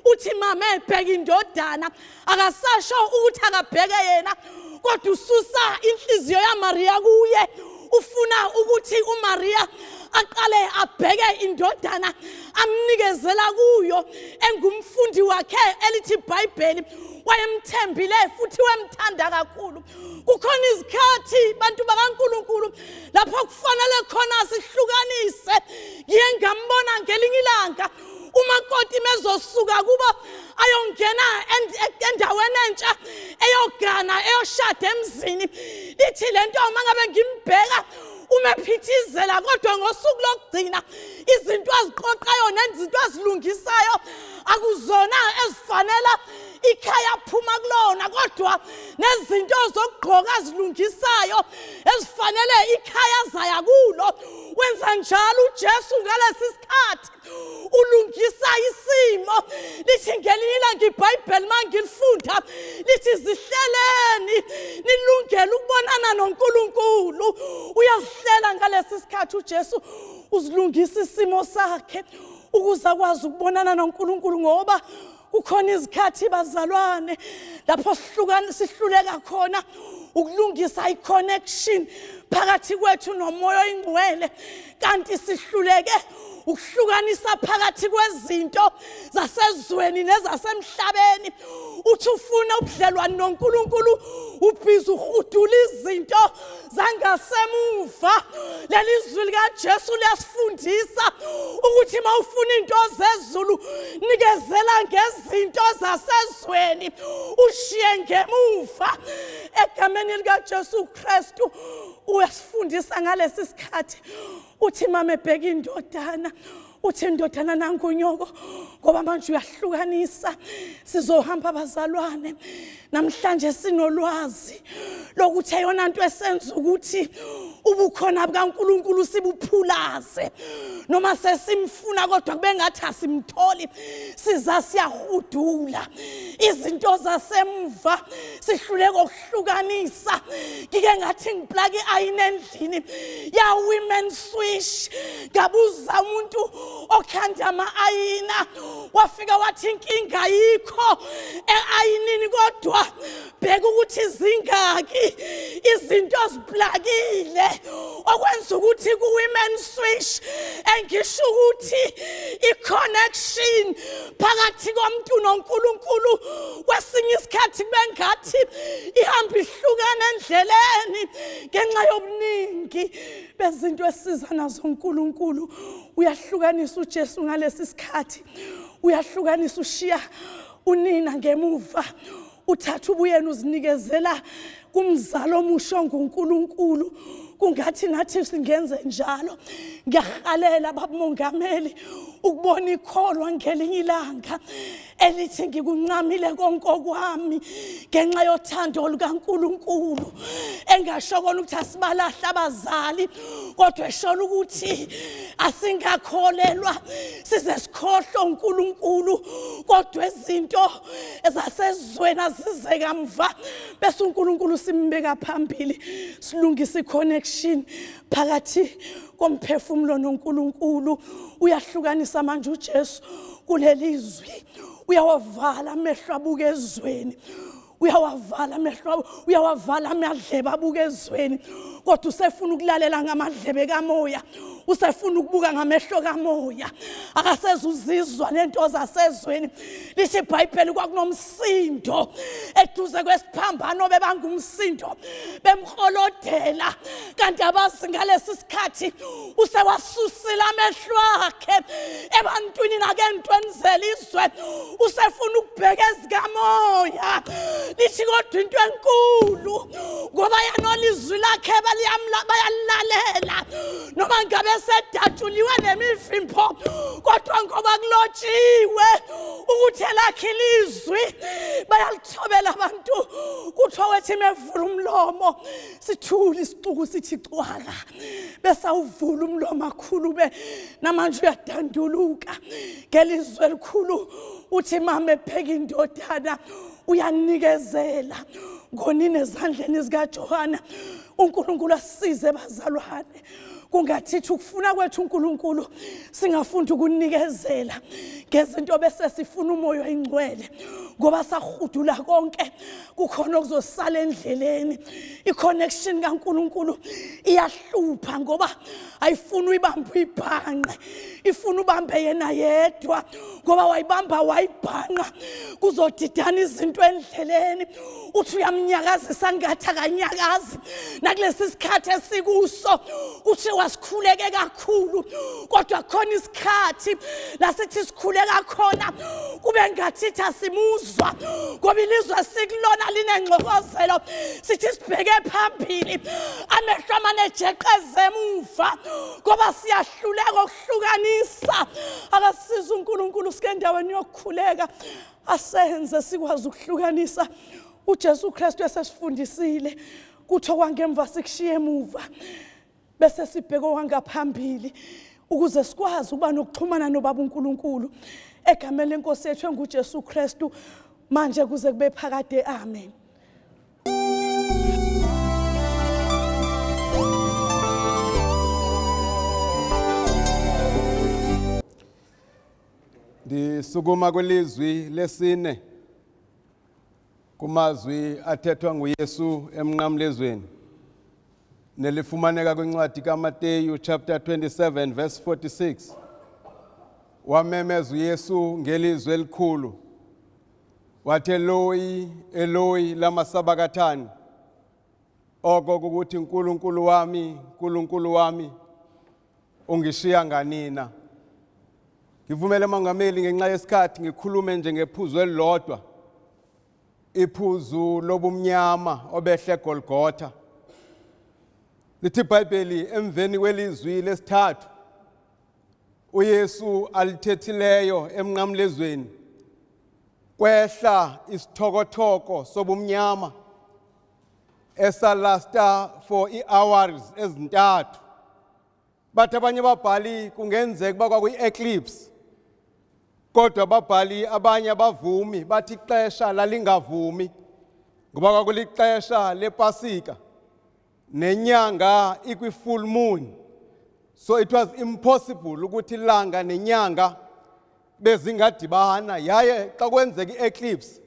uthi mama ebheka indodana, akasasho ukuthi akabheke yena, kodwa ususa inhliziyo yaMaria kuye, ufuna ukuthi uMaria aqale abheke indodana amnikezela kuyo engumfundi wakhe elithi iBhayibheli wayemthembile futhi wemthanda kakhulu. Kukhona izikhathi bantu bakaNkuluNkulu lapho kufanele khona sihlukanise. Ngiye ngambona ngelinye ilanga umakoti mezosuka kubo ayongena endaweni entsha, eyogana, eyoshada emzini. Lithi lento uma ngabe ngimbheka uma ephithizela, kodwa ngosuku lokugcina izinto aziqoqayo nezinto azilungisayo akuzona ezifanela ikhaya phuma kulona, kodwa nezinto zokugqoka azilungisayo ezifanele ikhaya zaya kulo. Wenza njalo uJesu ngalesi sikhathi, ulungisa isimo. Lithi ngelinye ilanga iBhayibheli mangilifunda lithi zihleleni nilungele ukubonana noNkulunkulu. Uyazihlela ngalesi sikhathi uJesu, uzilungisa isimo sakhe ukuze akwazi ukubonana noNkulunkulu, ngoba kukhona izikhathi bazalwane lapho sihluleka khona ukulungisa i-connection phakathi kwethu nomoya oyingcwele, kanti sihluleke ukuhlukanisa phakathi kwezinto zasezweni nezasemhlabeni. Uthi ufuna ubudlelwane noNkulunkulu, ubhizi uhudula izinto zangasemuva. Leli zwi likaJesu liyasifundisa ukuthi uma ufuna into zezulu, nikezela ngezinto zasezweni, ushiye ngemuva. Egameni likaJesu Kristu uyasifundisa ngalesi sikhathi. Uthi mama ebheka indodana, uthi indodana nangunyoko, ngoba manje uyahlukanisa. Sizohamba bazalwane, namhlanje sinolwazi lokuthi eyona nto esenza ukuthi ubukhona bukaNkuluNkulu sibuphulaze noma sesimfuna kodwa kube ngathi asimtholi, siza siyahudula izinto zasemva, sihluleka ukuhlukanisa. Ngike ngathi ngiplaka i-ayini endlini ya women swish, ngabuza umuntu okhanda ama-ayina, wafika wathi inkinga ayikho e-ayinini, kodwa bheka ukuthi zingaki izinto aziplakile okwenza ukuthi ku-women swish. Engisho ukuthi i-connection phakathi komuntu noNkulunkulu kwesinye isikhathi kube ngathi ihamba ihlukana endleleni ngenxa yobuningi bezinto esiza nazo uNkulunkulu. Uyahlukanisa uJesu ngalesi sikhathi, uyahlukanisa, ushiya unina ngemuva, uthatha ubuyena uzinikezela kumzalo omusha onguNkulunkulu. Kungathi nathi singenze njalo. Ngiyahalela babumongameli ukubona ikholwa ngelinye ilanga elithi ngikuncamile konke okwami ngenxa yothando lukaNkulunkulu, engasho kona ukuthi asibalahla abazali, kodwa eshola ukuthi asingakholelwa size sikhohlwe uNkulunkulu, kodwa izinto ezasezweni azize kamva, bese uNkulunkulu simbeka phambili. Silungisa i-connection phakathi komphefumulo noNkulunkulu. Uyahlukanisa manje uJesu kuleli zwi, uyawavala amehlo abuke ezweni, uyawavala amehlo, uyawavala amadlebe abuke ezweni, kodwa usefuna ukulalela ngamadlebe kamoya, usefuna ukubuka ngamehlo kamoya, akasezuzizwa nento zasezweni. Lisho iBhayibheli kwakunomsindo eduze kwesiphambano, bebangumsindo bemholodela, kanti abazi ngalesi sikhathi usewasusile amehlo akhe ebantwini nakentweni zelizwe, usefuna ukubheka ezikamoya. Lithi kodwa into enkulu, ngoba yanolizwi lakhe bayalilalela noma ngabe besedatshuliwe nemivimbo kodwa ngoba kulotshiwe ukuthi elakhe ilizwi bayalithobela abantu. Kuthiwa wethi mevula umlomo sithule isixuku sithi cwaka, besawuvula umlomo akhulume namanje uyadanduluka ngelizwi elikhulu uthi mama epheka indodana uyanikezela ngonina ezandleni zikaJohana. uNkulunkulu asisize bazalwane, kungathithi ukufuna kwethu uNkulunkulu singafunda ukunikezela ngezinto bese sifuna umoya oyingcwele, ngoba sahudula konke kukhona okuzosala endleleni. I-connection kaNkulunkulu iyahlupha ngoba ayifuni uyibambe uyibhanqe, ifuna ubambe yena yedwa, ngoba wayibamba wayibhanqa kuzodidana izinto endleleni. Uthi uyamnyakazisa ngathi akanyakazi. Nakulesi sikhathi esikuso kuthiwa sikhuleke kakhulu, kodwa khona isikhathi la sithi sikhuleka khona kube ngathi asimuzwa, ngoba ilizwe sikulona linengxokozelo. Sithi sibheke phambili, amehlo amane jeqeze emuva, ngoba siyahluleka ukuhlukanisa. Akasiza uNkulunkulu sike endaweni yokukhuleka asenze sikwazi ukuhlukanisa. uJesu Kristu esesifundisile kuthi okwangemva sikushiye emuva bese sibheke okwangaphambili, ukuze sikwazi ukuba nokuxhumana noBaba uNkulunkulu. Egameni lenkosi yethu enguJesu Kristu, manje kuze kube phakade, amen. Ndisukuma kwilizwi lesine kumazwi athethwa nguYesu emnqamlezweni nelifumaneka kwincwadi kaMateyu chapter 27 verse 46. Wamemeza uYesu ngelizwi elikhulu wathi, Eloi, Eloi, lama sabakathani, oko kukuthi uNkulunkulu wami, uNkulunkulu wami, ungishiya nganina. Ngivumele mongameli ngenxa yesikhathi ngikhulume nje ngephuzu elilodwa, iphuzu lobumnyama obehle eGolgotha. Lithi iBhayibheli emveni kwelizwi lesithathu uYesu alithethileyo emnqamlezweni, kwehla isithokothoko sobumnyama esalasta for ii-hours ezintathu. Bathi abanye ababhali kungenzeka uba kwakuyi-eclipse, kodwa ababhali abanye abavumi, bathi ixesha lalingavumi ngoba kwakulixesha lepasika nenyanga ikwi-full moon, so it was impossible ukuthi ilanga nenyanga bezingadibana. Yaye xa kwenzeka i-eclipse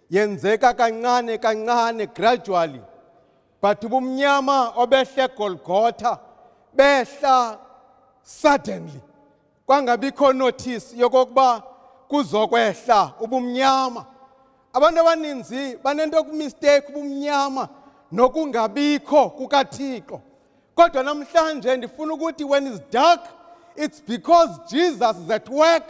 yenzeka kancane kancane, gradually, but ubumnyama obehle eGolgotha behla suddenly, kwangabikho notice yokokuba kuzokwehla ubumnyama. Abantu abaninzi banento yokumistake ubumnyama nokungabikho kukaThixo, kodwa namhlanje ndifuna ukuthi when it's dark, it's because Jesus is at work.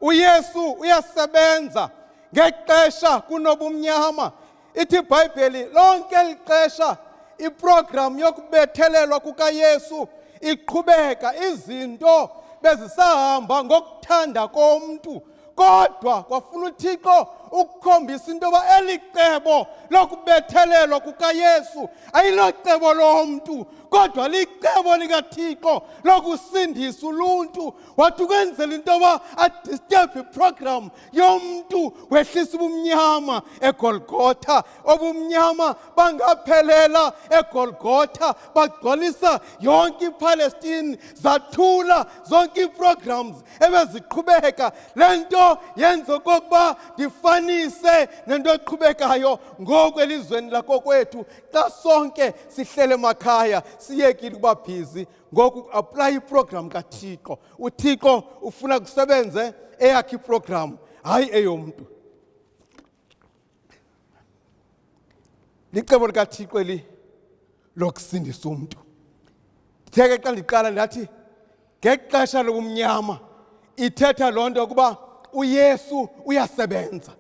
UYesu uyasebenza ngexesha kunobumnyama. Ithi iBhayibheli lonke eli xesha iprogram yokubethelelwa kukaYesu iqhubeka, izinto bezisahamba ngokuthanda komntu, kodwa kwafuna uThixo ukukhombisa into yoba eli cebo lokubethelelwa kukaYesu ayilocebo lomntu, kodwa licebo likaThixo lokusindisa uluntu. Wathi ukwenzela into yoba adisturb iprogram yomntu, wehlisa ubumnyama eGolgotha. Obumnyama bangaphelela eGolgotha, bagcwalisa yonke iPalestine, zathula zonke iiprograms ebeziqhubeka. Le nto yenza okokuba ndifanise nento eqhubekayo ngoku elizweni lakokwethu, xa sonke sihlele emakhaya siyekile ukuba bhizi ngoku kuaplaya iprogram kaThixo. UThixo ufuna kusebenze eyakhe iprogram, hayi eyomntu. Licebo likaThixo eli lokusindisa umntu. Ndithe ke xa ndiqala ndathi ngexesha lobumnyama, ithetha loo nto ukuba uYesu uyasebenza.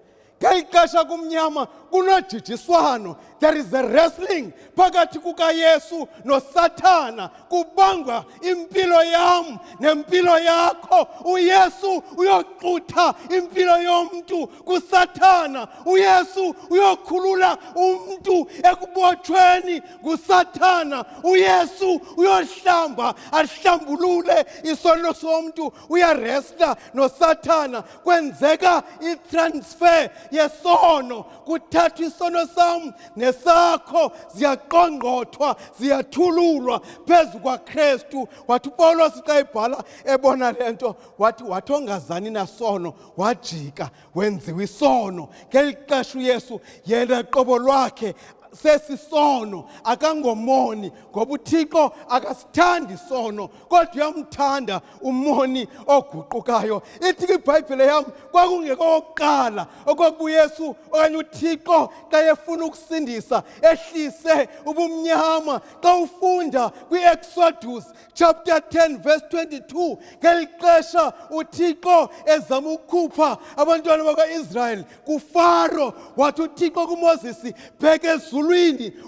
Ngeli xesha kumnyama kunojijiswano, there is a wrestling phakathi kukaYesu noSathana, kubangwa impilo yam nempilo yakho. UYesu uyoxutha impilo yomntu kuSathana, uYesu uyokhulula umntu ekubotshweni nguSathana, uYesu uyohlamba ahlambulule isono somntu, uyaresta noSathana. Kwenzeka itransfer yesono, kuthathwa isono sam nesakho, ziyaqongqothwa, ziyathululwa phezu kwaKrestu. Wathi uPawulos xa ebhala ebona le nto, wathi wathi ongazani nasono wajika wenziwa isono. Ngeli xesha uYesu yena qobo lwakhe sesisono, akangomoni, ngoba uThixo akasithandi isono, kodwa uyamthanda umoni oguqukayo. Ithi ke iBhayibhile yam, kwakungekokuqala okokuba uYesu okanye uThixo xa efuna ukusindisa ehlise ubumnyama. Xa ufunda kwi-Exodus chapter 10 verse 22, ngeli xesha uThixo ezama ukukhupha abantwana bakwa-Israyeli kuFaro, wathi uThixo kuMoses, bheke ezulwini,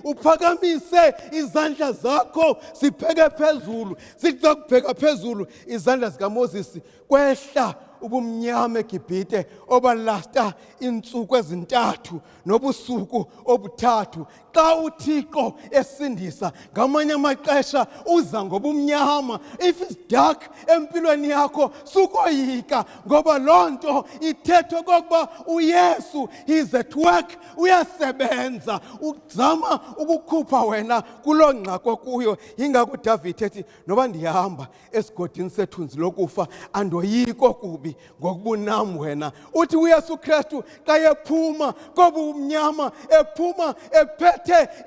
uphakamise izandla zakho zibheke phezulu. Zithi zakubheka phezulu izandla zikaMoses, kwehla ubumnyama eGibhite obalasta iintsuku ezintathu nobusuku obuthathu. Xa uThixo esindisa, ngamanye amaxesha uza ngobumnyama. If it's dark empilweni yakho, sukoyika, ngoba loo nto ithetha okokuba uYesu is at work, uyasebenza, uzama ukukhupha wena kuloo ngxaki okuyo. Yingako uDavid ethi, noba ndihamba esigodini sethunzi lokufa, andoyiki okubi, ngokuba unam wena. Uthi uYesu Kristu xa ephuma kobumnyama, ephuma ephethe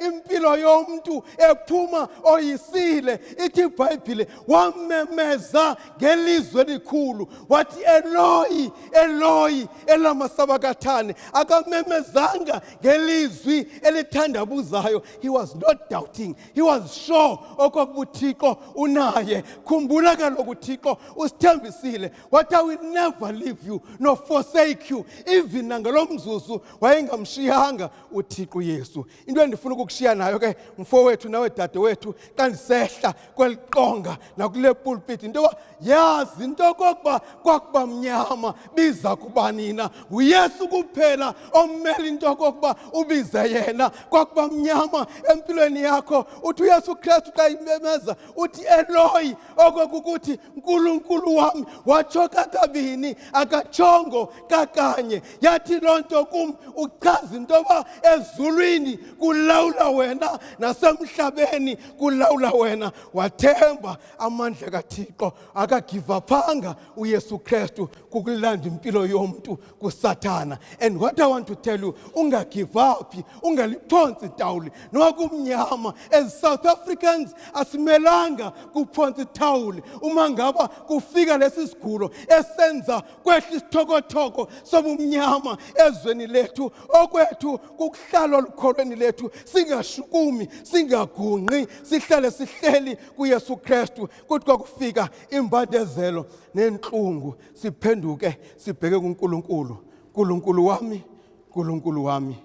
impilo yomntu, ephuma oyisile, ithi iBhayibhile wamemeza ngelizwi elikhulu wathi, Eloyi, Eloyi, elama sabakathane. Akamemezanga ngelizwi elithandabuzayo. He was not doubting, he was sure okokuba uThixo unaye. Khumbula kaloku uThixo usithembisile wathi, I will never leave you nor forsake you. Even nangalo mzuzu wayengamshiyanga uThixo uYesu. Into endifuna ukukushiya nayo ke, mfowethu nawe dadewethu, xa ndisehla kweli qonga nakule pulpit, into yoba yazi into yokokuba kwakuba mnyama, biza kubanina? NguYesu kuphela omele into yokokuba ubize yena. Kwakuba mnyama empilweni yakho, uthi uYesu Kristu xa imemeza uthi Eloyi, okokukuthi Nkulunkulu wami, watsho kakabini, akatshongo kakanye. Yathi loo nto kum uchaza into yoba ezulwini kulawula wena, nasemhlabeni kulawula wena. Wathemba amandla kaThixo, akagivaphanga uYesu Kristu kukulanda impilo yomntu kuSathana. And what I want to tell you, ungagive up, ungaliphonsi itawuli noba kumnyama. As South Africans asimelanga kuphonsa ithawuli uma ngaba kufika lesi sigulo esenza kwehla isithokothoko sobumnyama ezweni lethu. Okwethu kukuhlala olukholweni lethu, singashukumi, singagunqi, sihlale sihleli kuYesu Kristu. Kuthi kwakufika imbandezelo nenhlungu, siphenduke sibheke kuNkulunkulu. Nkulunkulu wami, Nkulunkulu wami,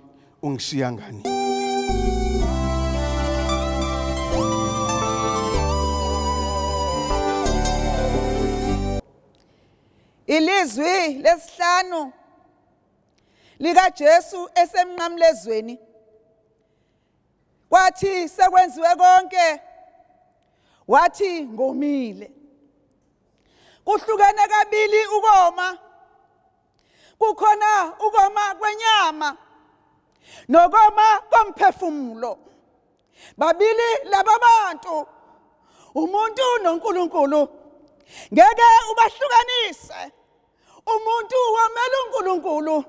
ungishiya ngani? Ilizwi lesihlanu likaJesu esemnqamlezweni, kwathi sekwenziwe konke, wathi ngomile. Kuhlukene kabili ukoma, kukhona ukoma kwenyama nokoma komphefumulo. Babili laba bantu, umuntu noNkulunkulu, ngeke ubahlukanise. Umuntu wamela uNkulunkulu,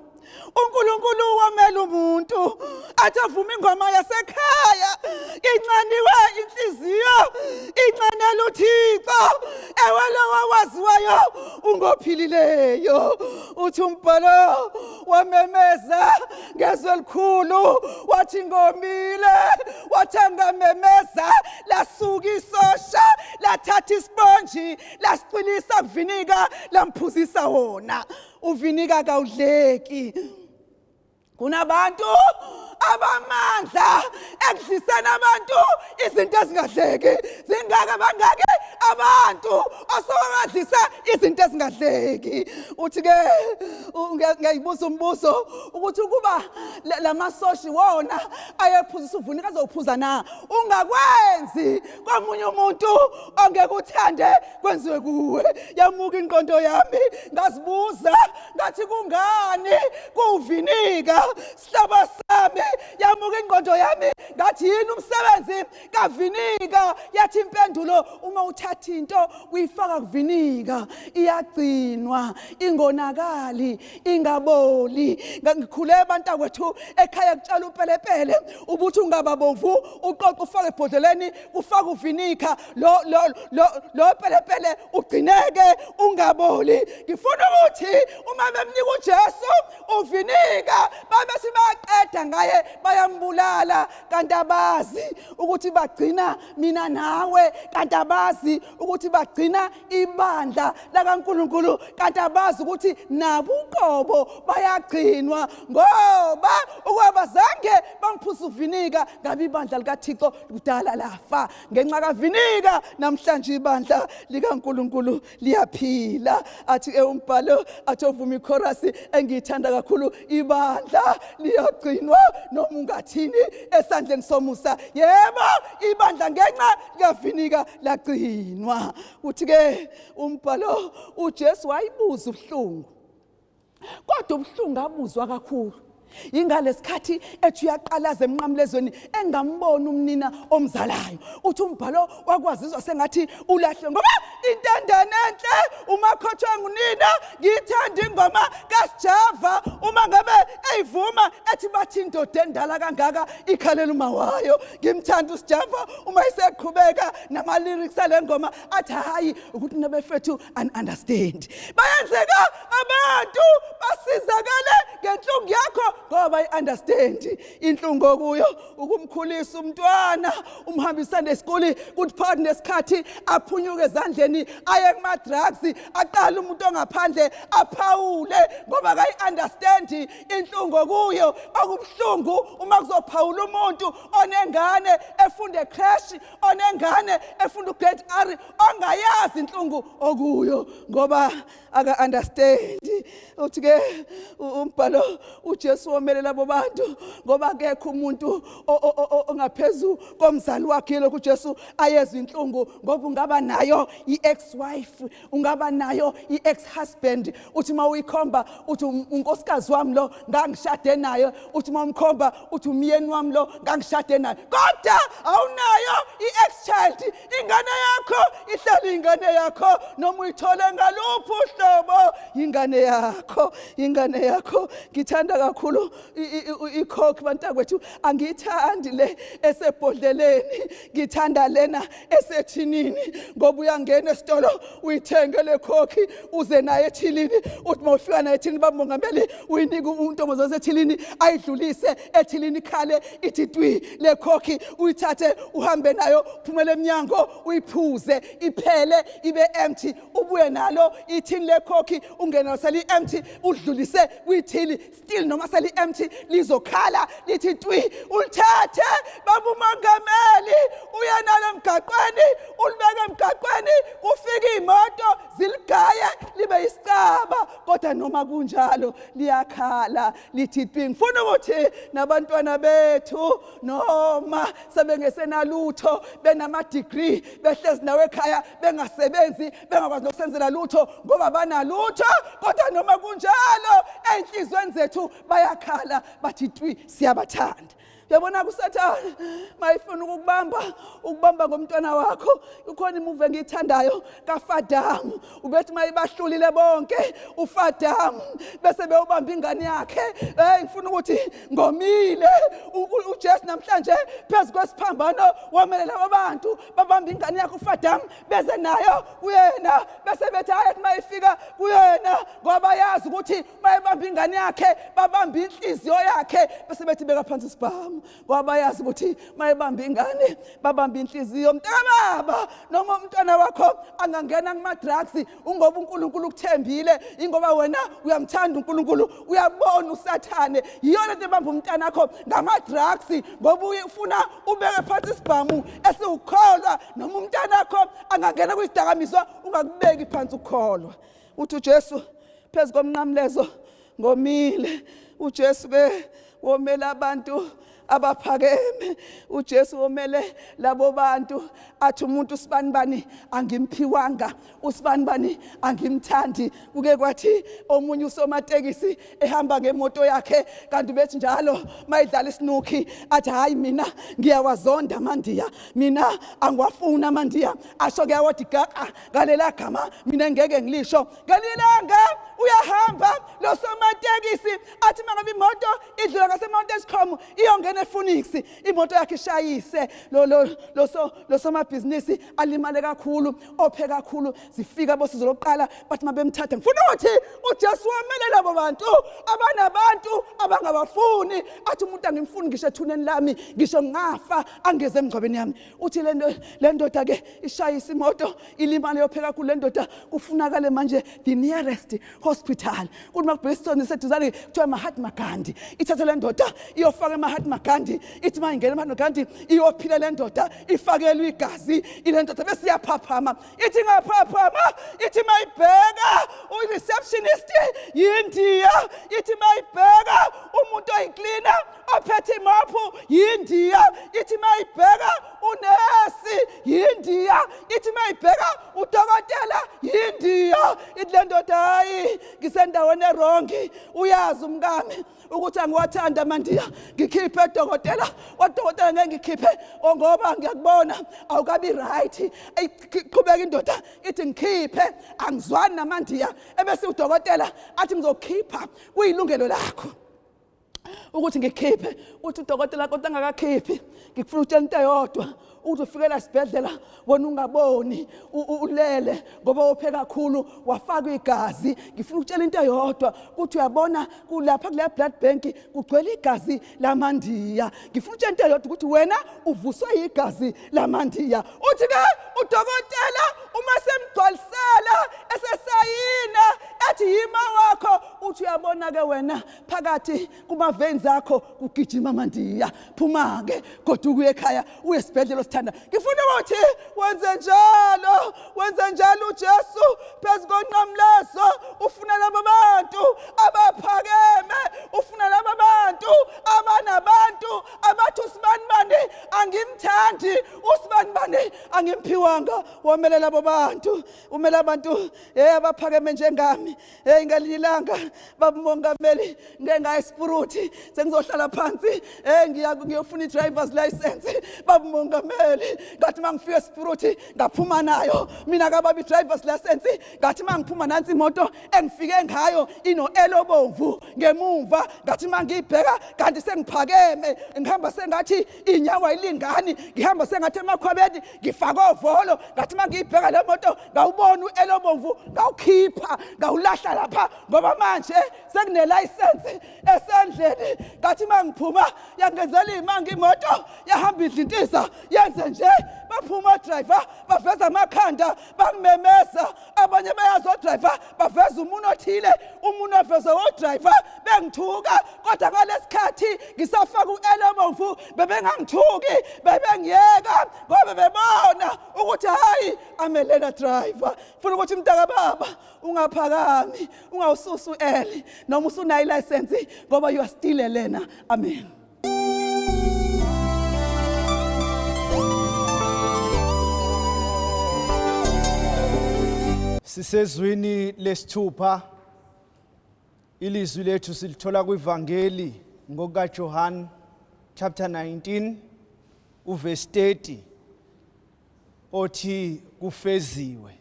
uNkulunkulu wamela umuntu. Athi avuma ingoma yasekhaya, inxaniwe inhliziyo, inxanela uThixo. Ewe, lowo waziwayo ungophilileyo. Uthi umbhalo, wamemeza ngezwi elikhulu wathi ngomile. Wathi angamemeza, lasuka isosha, lathatha isibonji, lasicwilisa kuvinika, lamphuzisa wona. Uvinika kawudleki. Kunabantu abamandla ekudliseni abantu izinto ezingadleki. Zingaka bangaki abantu osebadlisa izinto ezingadleki. Uthi ke ngiyayibuza umbuzo ukuthi ukuba lamasoshi wona ayephuzisa uvunika azophuza na? Ungakwenzi komunye umuntu ongeke uthande kwenziwe kuwe. Yamuka ingqondo yami ngazibuza ngathi kungani kuvinika sihlobo sami yamuka ingqondo yami ngathi yini umsebenzi kavinika yathi impendulo uma uthatha into uyifaka kuvinika iyagcinwa ingonakali ingaboli ngikhule bantakwethu ekhaya kutshala upelepele ubuthi ungababomvu uqoqa ufake ebhodleleni ufake uvinika lo lo lo lo pelepele ugcineke ungaboli ngifuna ukuthi uma bemnika uJesu uvinika babe sibaqeda ngaye bayambulala kanti abazi ukuthi bagcina mina nawe kanti abazi ukuthi bagcina ibandla lakaNkuluNkulu kanti abazi ukuthi nabo uqobo bayagcinwa ngoba ukuba zange bamphusa uvinika ngabe ibandla likaThixo kudala lafa ngenxa kavinika namhlanje ibandla likaNkuluNkulu liyaphila athi umbhalo athi ovuma ichorus engiyithanda kakhulu ibandla liyagcinwa noma ungathini esandleni somusa yebo ibandla ngenxa likavinika lagcinwa uthi ke umbhalo uJesu wayibuza ubuhlungu kodwa ubuhlungu abuzwa kakhulu ingalesikhathi ethi uyaqalaza emnqamlezweni engamboni umnina omzalayo uthi umbhalo wakwazizwa sengathi ulahle ngoba intandane enhle umakhotshwa ngunina ngiyithanda ingoma kaSjava uma ngabe eyivuma ethi bathi indoda endala kangaka ikhalela uma wayo ngimthanda uSjava uma eseqhubeka nama lyrics ale ngoma athi hayi ukuthi nabefethu and understand bayenzeka abantu basizakale ngenhlungu yakho ngoba i-understand inhlungu okuyo ukumkhulisa umntwana umhambisane esikoleni kuthi phakathi nesikhathi aphunyuke ezandleni aye kuma-drugs aqale umuntu ongaphandle aphawule ngoba kayi-understand inhlungu okuyo okubuhlungu uma kuzophawula umuntu onengane efunda ecrash onengane efunda ugrade R ongayazi inhlungu okuyo ngoba aka understand uthi ke umbhalo uJesu womelela labo bantu ngoba akekho umuntu ongaphezulu komzali wakhe lokhu uJesu ayezwa inhlungu ngoba ungaba nayo i-ex wife ungaba nayo i-ex husband uthi uma uyikhomba uthi unkosikazi wami lo ngangishade naye uthi uma umkhomba uthi umyeni wami lo ngangishade naye kodwa awunayo i-ex child ingane yakho ihlala ingane yakho noma uyithole ngaluphi uhlobo ingane yakho ingane yakho ngithanda kakhulu icoke bantakwethu angiyithandi le esebhodleleni ngithanda lena esethinini ngoba uyangena esitolo uyithenge le coke uze naye ethilini uthi uma ufika naye ethilini bamongameli uyinike untombazane osethilini ayidlulise ethilini ikhale ithi twi le coke uyithathe uhambe nayo phumele emnyango uyiphuze iphele ibe empty ubuye nalo ithini le coke ungene nalo seli empty udlulise kwithili still noma seli empty lizokhala lithi twi ulithathe baba umongameli uye nalo emgaqweni ulibeke emgaqweni kufike imoto ziligaye libe isicaba kodwa noma kunjalo liyakhala lithi twi ngifuna ukuthi nabantwana bethu noma sebengesenalutho benama-degree behlezi nawe ekhaya bengasebenzi bengakwazi nokusenzela lutho ngoba banalutho kodwa noma kunjalo ey'nhliziyweni zethu bayakhala bathi twi siyabathanda uyabona kusathane mayifuna ukukubamba ukubamba ngomntwana wakho ukhona imuvi engiyithandayo kaFadamu ubethi mayibahlulile bonke uFadamu bese bewubamba ingane yakhe hey ngifuna ukuthi ngomile uJesu namhlanje phezu kwesiphambano wamelela abantu babamba ingane yakhe uFadamu beze nayo kuyena bese bethi hayi mayifika kuyena ngoba yazi ukuthi bayibamba ingane yakhe babamba inhliziyo yakhe bese bethi beka phansi isibhamu. isibhamu ngoba bayazi ukuthi mayebamba ingane babamba inhliziyo mntakababa noma umntwana wakho angangena kuma-drugs ungoba uNkulunkulu ukuthembile ingoba wena uyamthanda uNkulunkulu uyabona usathane yiyona into ebamba umntanakho ngama-drugs ngoba ufuna ubeke phansi isibhamu esiwukholwa noma umntanakho angangena kwizidakamizwa ungakubeki phansi ukukholwa uthi uJesu phezu komnqamlezo ngomile uJesu ke womela abantu abaphakeme uJesu womele labo bantu athi umuntu usibanibani angimphiwanga usibanibani angimthandi kuke kwathi omunye usomatekisi ehamba ngemoto yakhe kanti bethi njalo mayidlala isinukhi athi hayi mina ngiyawazonda amandiya mina angiwafuni amandiya asho ke awathi gaqa ngalela gama mina ngeke ngilisho ngelilanga uyahamba lo somatekisi athi mangabe imoto idlula ngaseMount Escom iyongena ePhoenix imoto yakhe ishayise lo lo lo so lo somabhizinisi alimale kakhulu ophe kakhulu zifika bosizo lokuqala bathi mabemthatha ngifuna ukuthi uJesu wamele labo bantu abanabantu abangabafuni athi umuntu angimfuni ngisho ethuneni lami ngisho ngafa angeze emngcwabeni yami uthi le ndoda ke ishayisa imoto ilimale yophe kakhulu le ndoda kufunakale manje the nearest hospital kuthi makubhekisona iseduzane kuthiwa Mahatma Gandhi ithathe le ndoda iyofaka eMahatma Gandhi ithi uma ingena eMahatma Gandhi iyophila le ndoda ifakelwe igazi ile ndoda bese iyaphaphama ithi ingaphaphama ithi mayibheka ureceptionist yindiya ithi mayibheka umuntu oyiklina ophethe imophu yindiya ithi mayibheka unesi yindiya ithi mayibheka udokotela yindiya ithi le ndoda hayi ngisendaweni erongi uyazi umkami ukuthi angiwathanda amandiya ngikhiphe dokotela wadokotela ngeke ngikhiphe ngoba ngiyakubona awukabi right iqhubeka indoda ithi ngikhiphe angizwani namandiya ebese udokotela athi ngizokhipha kuyilungelo lakho ukuthi ngikhiphe uthi udokotela kodwa angakakhiphi ngikufuna ukutshela into eyodwa ukuthi ufikela esibhedlela wena ungaboni ulele ngoba wophe kakhulu wafakwa igazi ngifuna ukutshela into eyodwa ukuthi uyabona kulapha kuleya blood bank kugcwele igazi lamandiya ngifuna ukutshela into eyodwa ukuthi wena uvuswe igazi lamandiya uthi ke udokotela uma semgcwalisela esesayina ethi yima wakho uthi uyabona ke wena phakathi kuma-veins akho kugijima amandiya phuma-ke goduka uye ekhaya uye esibhedlela osithanda ngifuna ukuthi wenze njalo wenze njalo ujesu phezu konqamlezo ufuna laba bantu abaphakeme ufuna laba bantu abanabantu abathi usibanibani angimthandi usibanibani angimphiwanga womele labo bantu umele abantu hey abaphakeme njengami hey ngelinye ilanga baba umongameli ngeke ngaya esipuruthi sengizohlala phansi hey ngiya ngiyofuna i-drivers license baba umongameli ngathi uma ngifika esipuruthi ngaphuma nayo mina kababa i-drivers license ngathi uma ngiphuma nansi imoto engifike ngayo ino-L obomvu ngemumva ngathi uma ngiyibheka kanti sengiphakeme ngihamba sengathi iy'nyawo ayilingani ngihamba sengathi emakhwabeni ngifake ovolo ngathi uma ngiyibheka le moto ngawubona u-elobomvu ngawukhipha ngawulahla lapha ngoba manje sekunelayisensi esandleni ngathi uma ngiphuma yangenzela iy'manga imoto yahamba idlintisa yenze nje baphuma odrayiva baveza amakhanda bangimemeza abanye bayazi odrayiva baveza umuntu othile umuntu oveza odrayiva bengithuka kodwa ngalesikhathi ngisafaka u-elobomvu bebengangithuki bebengiyeka ngoba bebona ukuthi hayi amelena driver funa ukuthi mntaka baba ungaphakami ungawususi u-L noma usunayo ilicense ngoba you are still a learner amen Sisezwini lesithupha ilizwi lethu silithola kwivangeli ngokukaJohn chapter 19 uverse 30 othi kufeziwe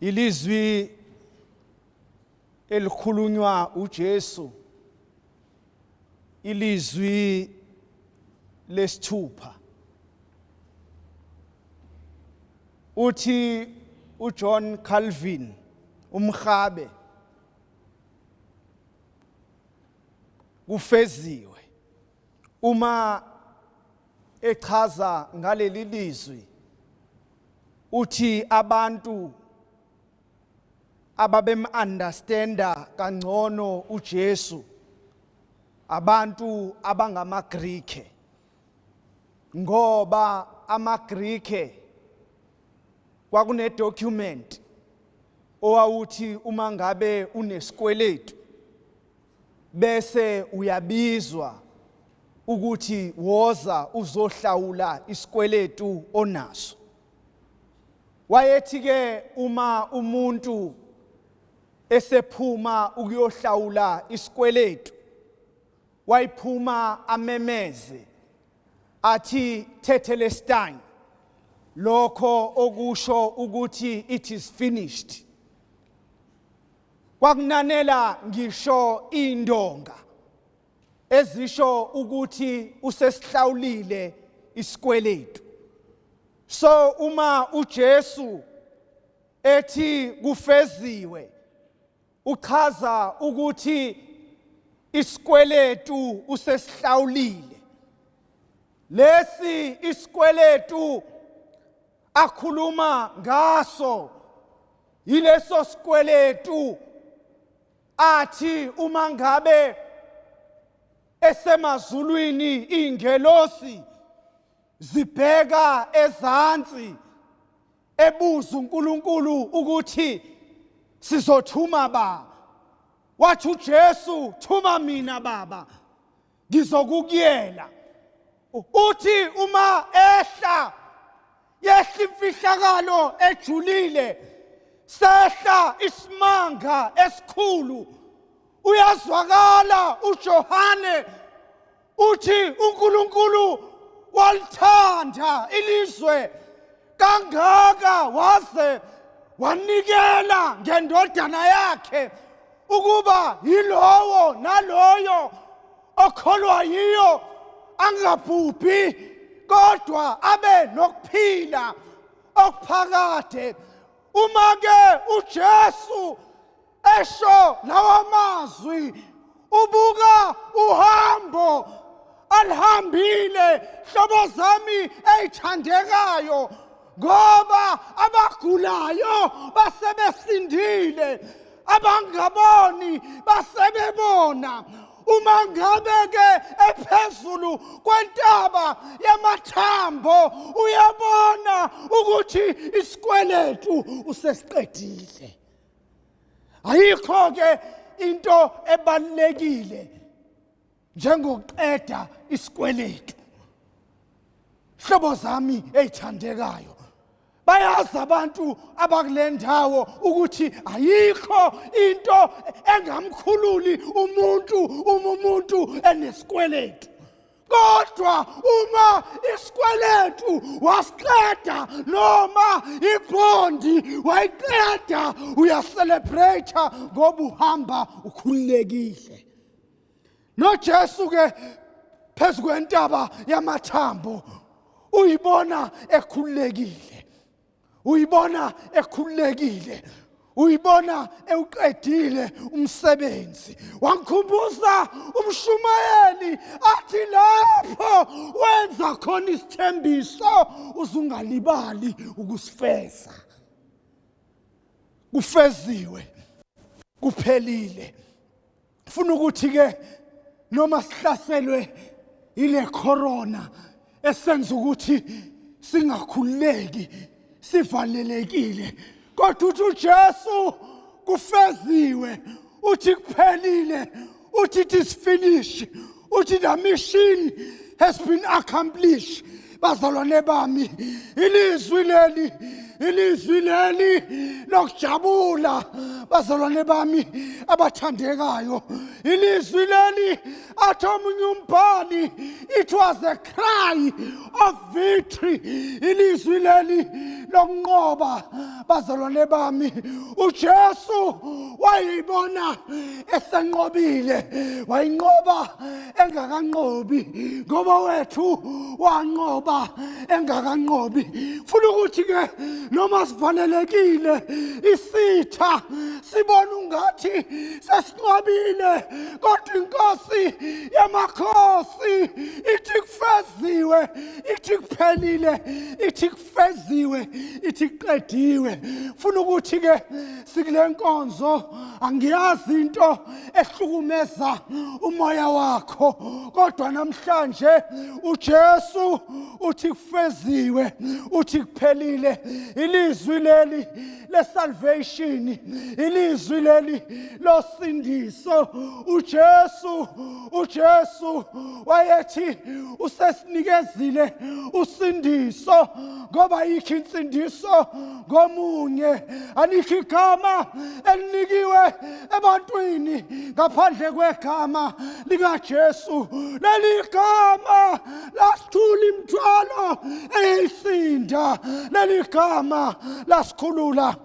ilizwi elikhulunywa uJesu ilizwi lesithupha uthi uJohn Calvin umhabe kufeziwe. Uma echaza ngaleli lizwi uthi abantu ababem-understanda kangcono uJesu abantu abangamaGrike ngoba amaGrike kwakune document owawuthi uma ngabe unesikweletu bese uyabizwa ukuthi woza uzohlawula isikweletu onaso. Wayethi ke uma umuntu esephuma ukuyohlawula isikweletu wayiphuma amemeze athi tetelestai lokho okusho ukuthi it is finished. Kwakunanela ngisho indonga ezisho ukuthi usesihlawulile isikweletu. So uma uJesu ethi kufeziwe uchaza ukuthi isikweletu usesihlawulile. Lesi isikweletu akhuluma ngaso yileso sikweletu athi uma ngabe esemazulwini ingelosi zibheka ezansi ebuza uNkulunkulu ukuthi sizothuma ba wathi uJesu thuma mina baba ngizokukuyela uthi uma ehla yehla imfihlakalo ejulile sehla isimanga esikhulu uyazwakala uJohane uthi uNkulunkulu walithanda ilizwe kangaka waze wanikela ngendodana yakhe ukuba yilowo naloyo okholwa yiyo angabhubhi kodwa abe nokuphila okuphakade. Uma ke uJesu esho lawa mazwi ubuka uhambo alihambile hlobo zami eyithandekayo ngoba abagulayo basebesindile abangaboni basebebona uma ngabe ke ephezulu kwentaba yamathambo uyabona ukuthi isikweletu usesiqedile. Ayikho ke into ebalulekile njengokuqeda isikweletu. Hlobo zami ezithandekayo, bayazi abantu abakule ndawo ukuthi ayikho into engamkhululi umuntu uma umuntu enesikweletu. Kodwa uma isikweletu wasiqeda noma ibhondi wayiqeda, uyacelebrate ngoba uhamba ukhululekile. NoJesu ke phezu kwentaba yamathambo uyibona ekhululekile, uyibona ekhululekile, uyibona ewuqedile umsebenzi. Wangikhumbuza umshumayeli athi lapho wenza khona isithembiso uzungalibali ukusifeza. Kufeziwe, kuphelile. Funa ukuthi ke noma sihlaselwe ile corona esenza ukuthi singakhululeki sivalelekile, kodwa uthi uJesu kufeziwe, uthi kuphelile, uthi it is finished, uthi the mission has been accomplished. Bazalwane bami, ilizwi leli, ilizwi leli lokujabula, bazalwane bami abathandekayo, ilizwi leli athi omunye umbhali it was a cry of victory, ilizwi leli lokunqoba. Bazalwane bami, uJesu wayibona esenqobile, wayinqoba engakanqobi, ngoba wethu wanqoba engakanqobi. Funa ukuthi ke Noma sivalelekile, isitha sibona ungathi sesinqobile, kodwa inkosi yamakhosi ithi kufeziwe, ithi kuphelile, ithi kufeziwe, ithi kuqediwe. Funa ukuthi ke sikule nkonzo, angiyazi into ehlukumeza umoya wakho, kodwa namhlanje uJesu uthi kufeziwe, uthi kuphelile. Ilizwi leli lesalvation, ilizwi leli losindiso. uJesu wayethi usesinikezile usindiso, ngoba yikho insindiso ngomunye, alikho igama elinikiwe ebantwini ngaphandle kwegama likaJesu. Leli gama lasithula imithwalo eyayisinda, leli gama lasikhulula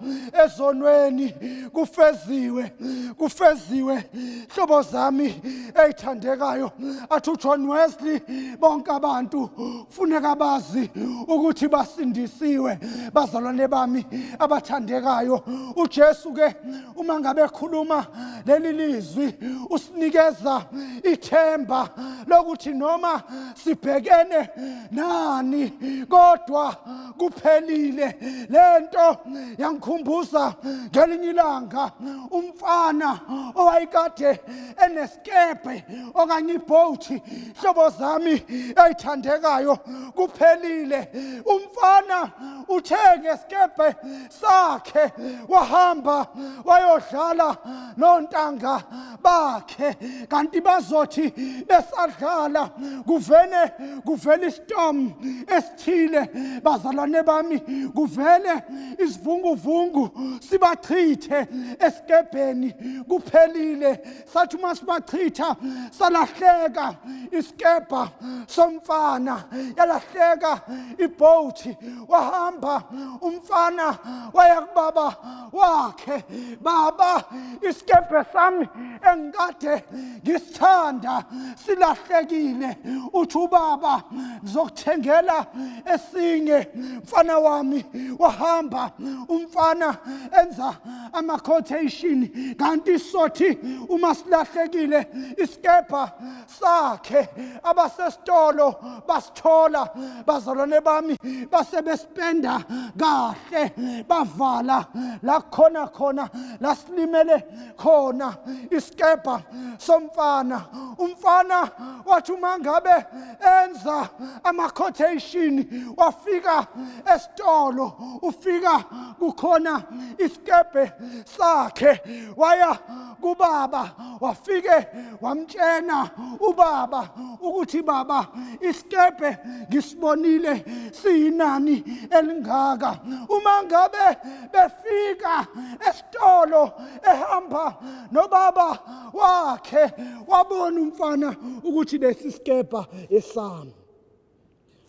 ezonweni. Kufeziwe, kufeziwe, hlobo zami eyithandekayo. Athi uJohn Wesley, bonke abantu kufuneka bazi ukuthi basindisiwe. Bazalwane bami abathandekayo, uJesu ke uma ngabe ekhuluma leli lizwi usinikeza ithemba lokuthi noma sibhekene nani, kodwa kuphelile. Lento yangikhumbuza ngelinye ilanga umfana owayekade enesikebhe okanye ibhowuthi. Hlobo zami eyithandekayo, kuphelile. Umfana uthe ngesikebhe sakhe wahamba wayodlala nontanga bakhe, kanti bazothi besadlala kuvele kuvele istorm esithile, bazalwane bami, kuvele isivunguvungu sibachithe esikebheni. Kuphelile. Sathi uma sibachitha, salahleka isikebha somfana, yalahleka ibhowuthi. Wahamba umfana waya kubaba wakhe: "Baba, isikebhe sami engikade ngisithanda silahlekile." Uthi ubaba: "Ngizokuthengela esinye, mfana wami." Wahamba umfana enza ama-quotation, kanti sothi uma silahlekile isikebha sakhe, abasesitolo basithola, bazalwane bami, base besipenda kahle, bavala la khona khona lasilimele khona isikebha somfana. Umfana wathi uma ngabe enza ama-quotation, wafika esitolo, ufika kukhona isikebhe sakhe. Waya kubaba, wafike wamtshena ubaba ukuthi: "Baba, isikebhe ngisibonile, siyinani elingaka." Uma ngabe befika esitolo ehamba nobaba wakhe, wabona umfana ukuthi lesi sikebha esami,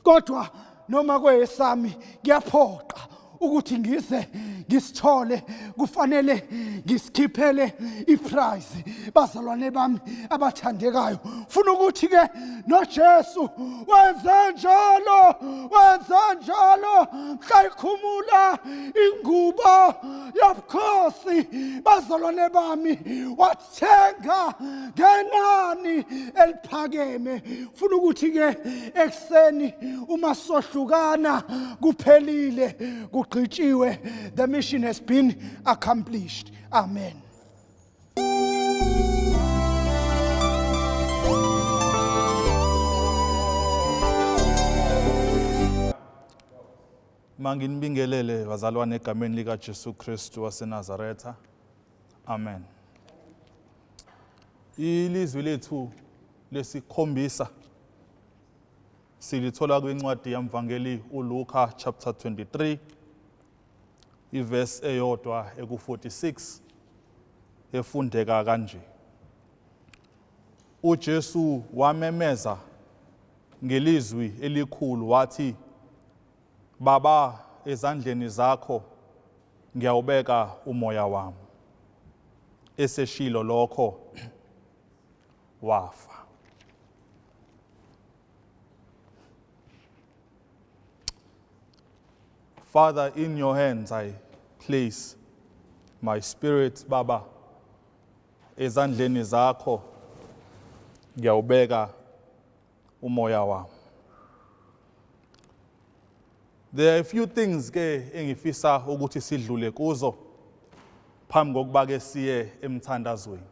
kodwa noma kweyesami kuyaphoqa ukuthi ngize ngisithole, kufanele ngisikhiphele iprize. Bazalwane bami abathandekayo, funa ukuthi ke noJesu wenze njalo, wenze njalo mhla ikhumula ingubo yobukhosi, bazalwane bami, wathenga ngenani eliphakeme. Funa ukuthi ke ekuseni uma sohlukana, kuphelile, kugqitshiwe, the mission has been accomplished. Amen. Manginibingelele bazalwane egameni lika Jesu Kristu waseNazaretha. Amen. Ilizwi lethu lesikhombisa silithola kwincwadi yamvangeli uLuka chapter 23, iverse eyodwa eku-46, efundeka kanje: uJesu wamemeza ngelizwi elikhulu wathi, "Baba, ezandleni zakho ngiyawubeka umoya wami." Eseshilo lokho wafa. Father, in your hands I place my spirit, Baba. Ezandleni zakho ngiyawubeka umoya wami. There are a few things ke engifisa ukuthi sidlule kuzo phambi kokuba ke siye emthandazweni.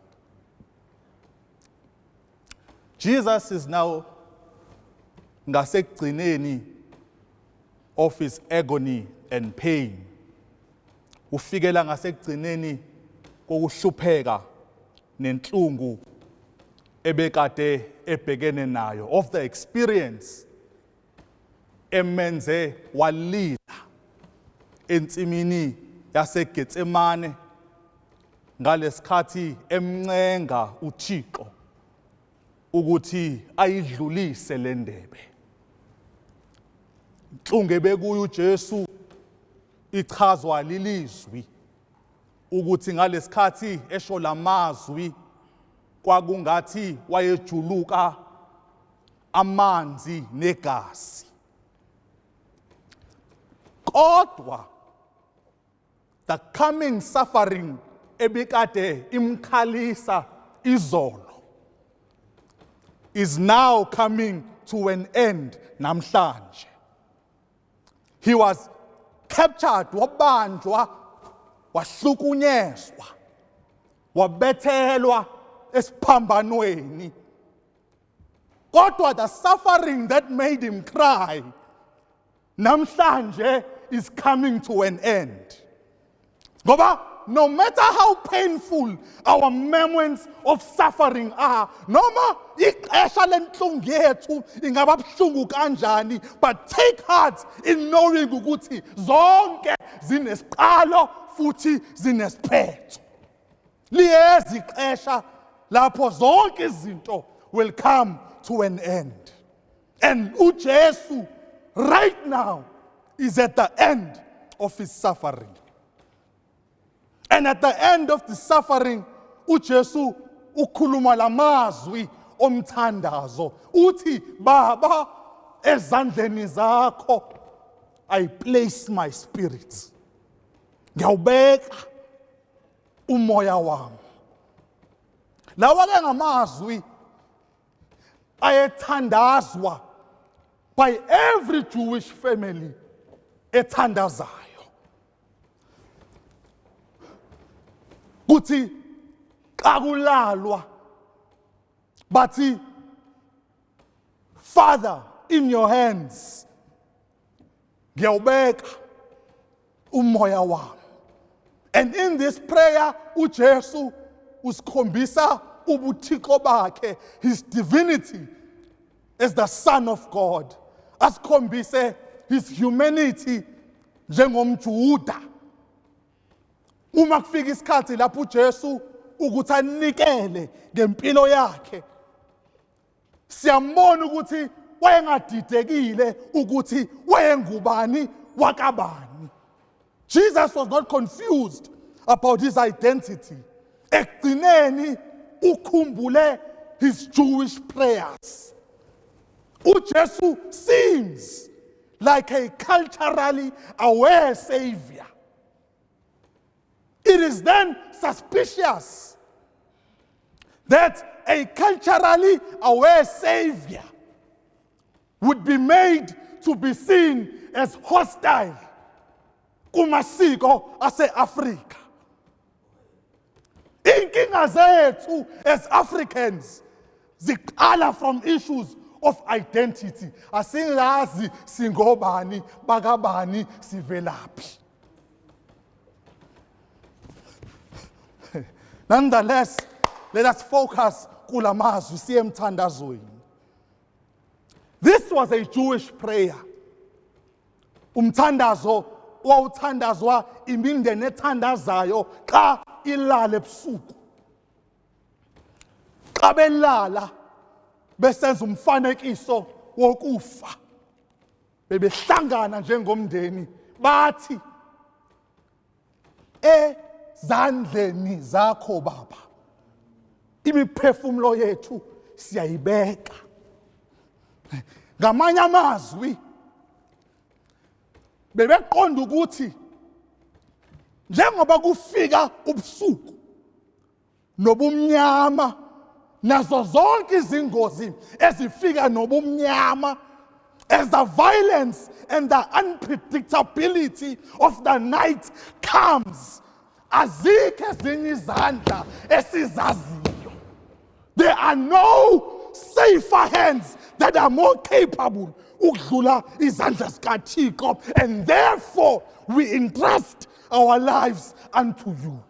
Jesus is now ngasekugcineni of his agony and pain. Ufikela ngasekugcineni kokuhlupheka nenhlungu ebekade ebhekene nayo, of the experience emenze walila ensimini yaseGetsemane ngalesikhathi emncenga uThixo ukuthi ayidlulise le ndebe. Inhlungu ebekuyo uJesu ichazwa lilizwi ukuthi ngalesikhathi esho lamazwi kwakungathi wayejuluka amanzi negazi. Kodwa the coming suffering ebikade imkhalisa izolo is now coming to an end namhlanje. He was captured, wabanjwa, wahlukunyezwa, wabethelwa esiphambanweni. Kodwa the suffering that made him cry namhlanje is coming to an end. Ngoba no matter how painful our moments of suffering are, noma ixesha lenhlungu yethu ingaba buhlungu kanjani, but take heart in knowing ukuthi zonke zinesiqalo futhi zinesiphetho. Liyeza ixesha lapho zonke izinto will come to an end. And uJesu right now is at the end of his suffering. And at the end of the suffering, uJesu ukhuluma lamazwi omthandazo, uthi, Baba, ezandleni zakho I place my spirit. Ngiyawubeka umoya wami. Lawa ke ngamazwi ayethandazwa by every Jewish family ethandazayo. Kuthi xa kulalwa bathi, Father, in your hands ngiyawubeka umoya wami. And in this prayer uJesu usikhombisa ubuthixo bakhe, his divinity as the Son of God, asikhombise his humanity njengomJuda. Uma kufika isikhathi lapho uJesu ukuthi anikele ngempilo yakhe, siyambona ukuthi wayengadidekile ukuthi wayengubani wakabani. Jesus was not confused about his identity. Ekugcineni ukhumbule his Jewish prayers. UJesu seems like a culturally aware savior. It is then suspicious that a culturally aware savior would be made to be seen as hostile kumasiko ase-Afrika. Inkinga zethu as Africans ziqala from issues of identity. Asingazi singobani, bakabani, sivelaphi. Nonetheless, let us focus kulamazwi siye emthandazweni. This was a Jewish prayer. Umthandazo wawuthandazwa imindeni ethandazayo xa ilala ebusuku. Xa belala besenza umfanekiso wokufa, bebehlangana njengomndeni bathi, ezandleni zakho Baba imiphefumulo yethu siyayibeka. Ngamanye amazwi, Bebeqonda ukuthi njengoba kufika ubusuku nobumnyama nazo zonke izingozi ezifika nobumnyama as the violence and the unpredictability of the night comes azikho ezinye izandla esizaziyo. There are no safer hands that are more capable ukudlula izandla zikaThixo, and therefore we entrust our lives unto you.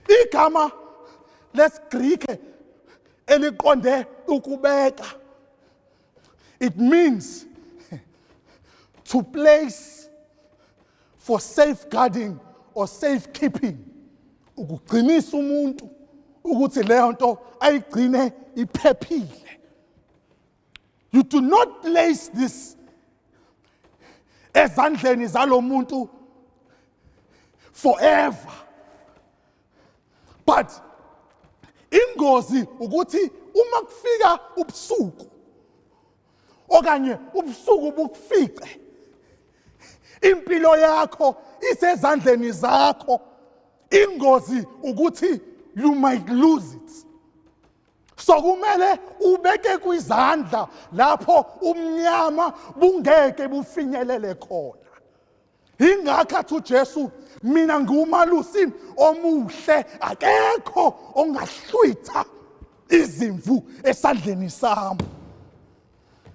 Igama lesiGrike eliqonde ukubeka, it means to place for safeguarding or safekeeping, ukugcinisa umuntu ukuthi leyo nto ayigcine iphephile. You do not place this ezandleni zalomuntu forever, but ingozi ukuthi uma kufika ubusuku okanye ubusuku bukufice, impilo yakho isezandleni zakho, ingozi ukuthi you might lose it. So kumele ubeke kwizandla lapho umnyama bungeke bufinyelele khona. Ingakho athi uJesu, mina ngiwumalusi omuhle, akekho ongahlwitha izimvu esandleni sami.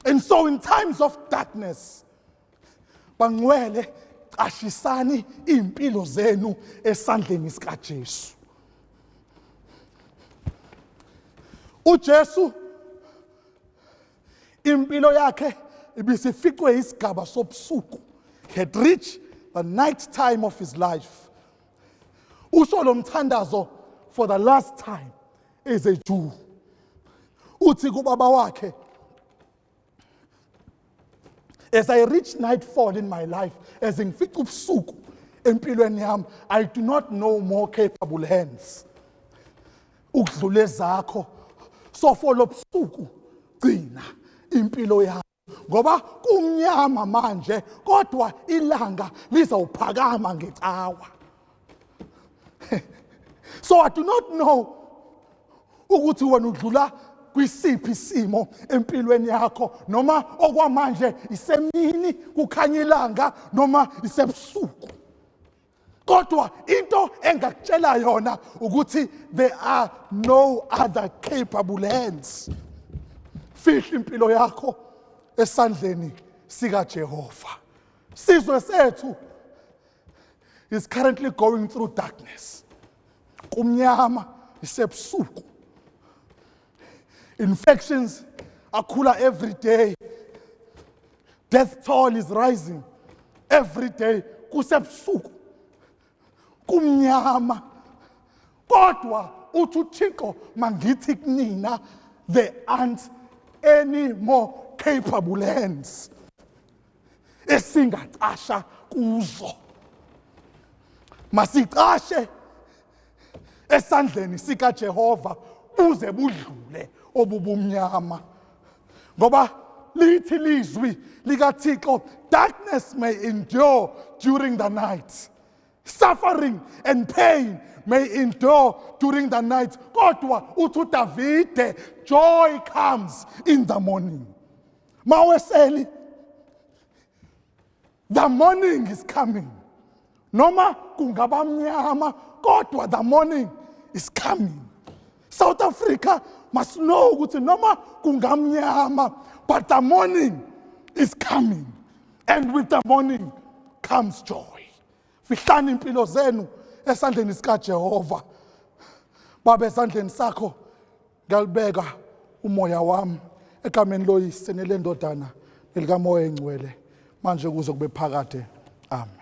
And so in times of darkness, bangcwele, cashisani impilo zenu esandleni sikaJesu. uJesu impilo yakhe ibisificwe isigaba sobusuku, had reached the night time of his life. Usho lo mthandazo for the last time as a Jew. Uthi kubaba wakhe, as I reach nightfall in my life, as ngifica ubusuku empilweni yami, I do not know more capable hands ukudlula ezakho. So for lobusuku, gcina impilo yami, ngoba kumnyama manje, kodwa ilanga lizawuphakama ngecawa. So I do not know ukuthi wena udlula kwisiphi isimo empilweni yakho, noma okwamanje isemini kukhanya ilanga noma isebusuku, kodwa into engakutshela yona ukuthi there are no other capable hands. Fihla impilo yakho esandleni sikaJehova. Sizwe sethu is currently going through darkness, kumnyama, isebusuku. Infections akhula every day, death toll is rising every day. Kusebusuku, kumnyama, kodwa uthi uThixo mangithi kunina, there aren't any more capable hands esingacasha kuzo. Masicashe esandleni sikaJehova buze budlule obubumnyama, ngoba lithi lizwi likaThixo, darkness may endure during the night, suffering and pain may endure during the night, kodwa uthi uDavide, joy comes in the morning. Maweseli, the morning is coming. Noma kungaba mnyama, kodwa the morning is coming. South Africa must know ukuthi noma kungamnyama, but the morning is coming, and with the morning comes joy. Fihlani impilo zenu esandleni sikaJehova. Baba, esandleni sakho ngiyalibeka umoya wami, egameni loyise nelendodana nelikaMoya engcwele, manje kuze kube phakade, amen.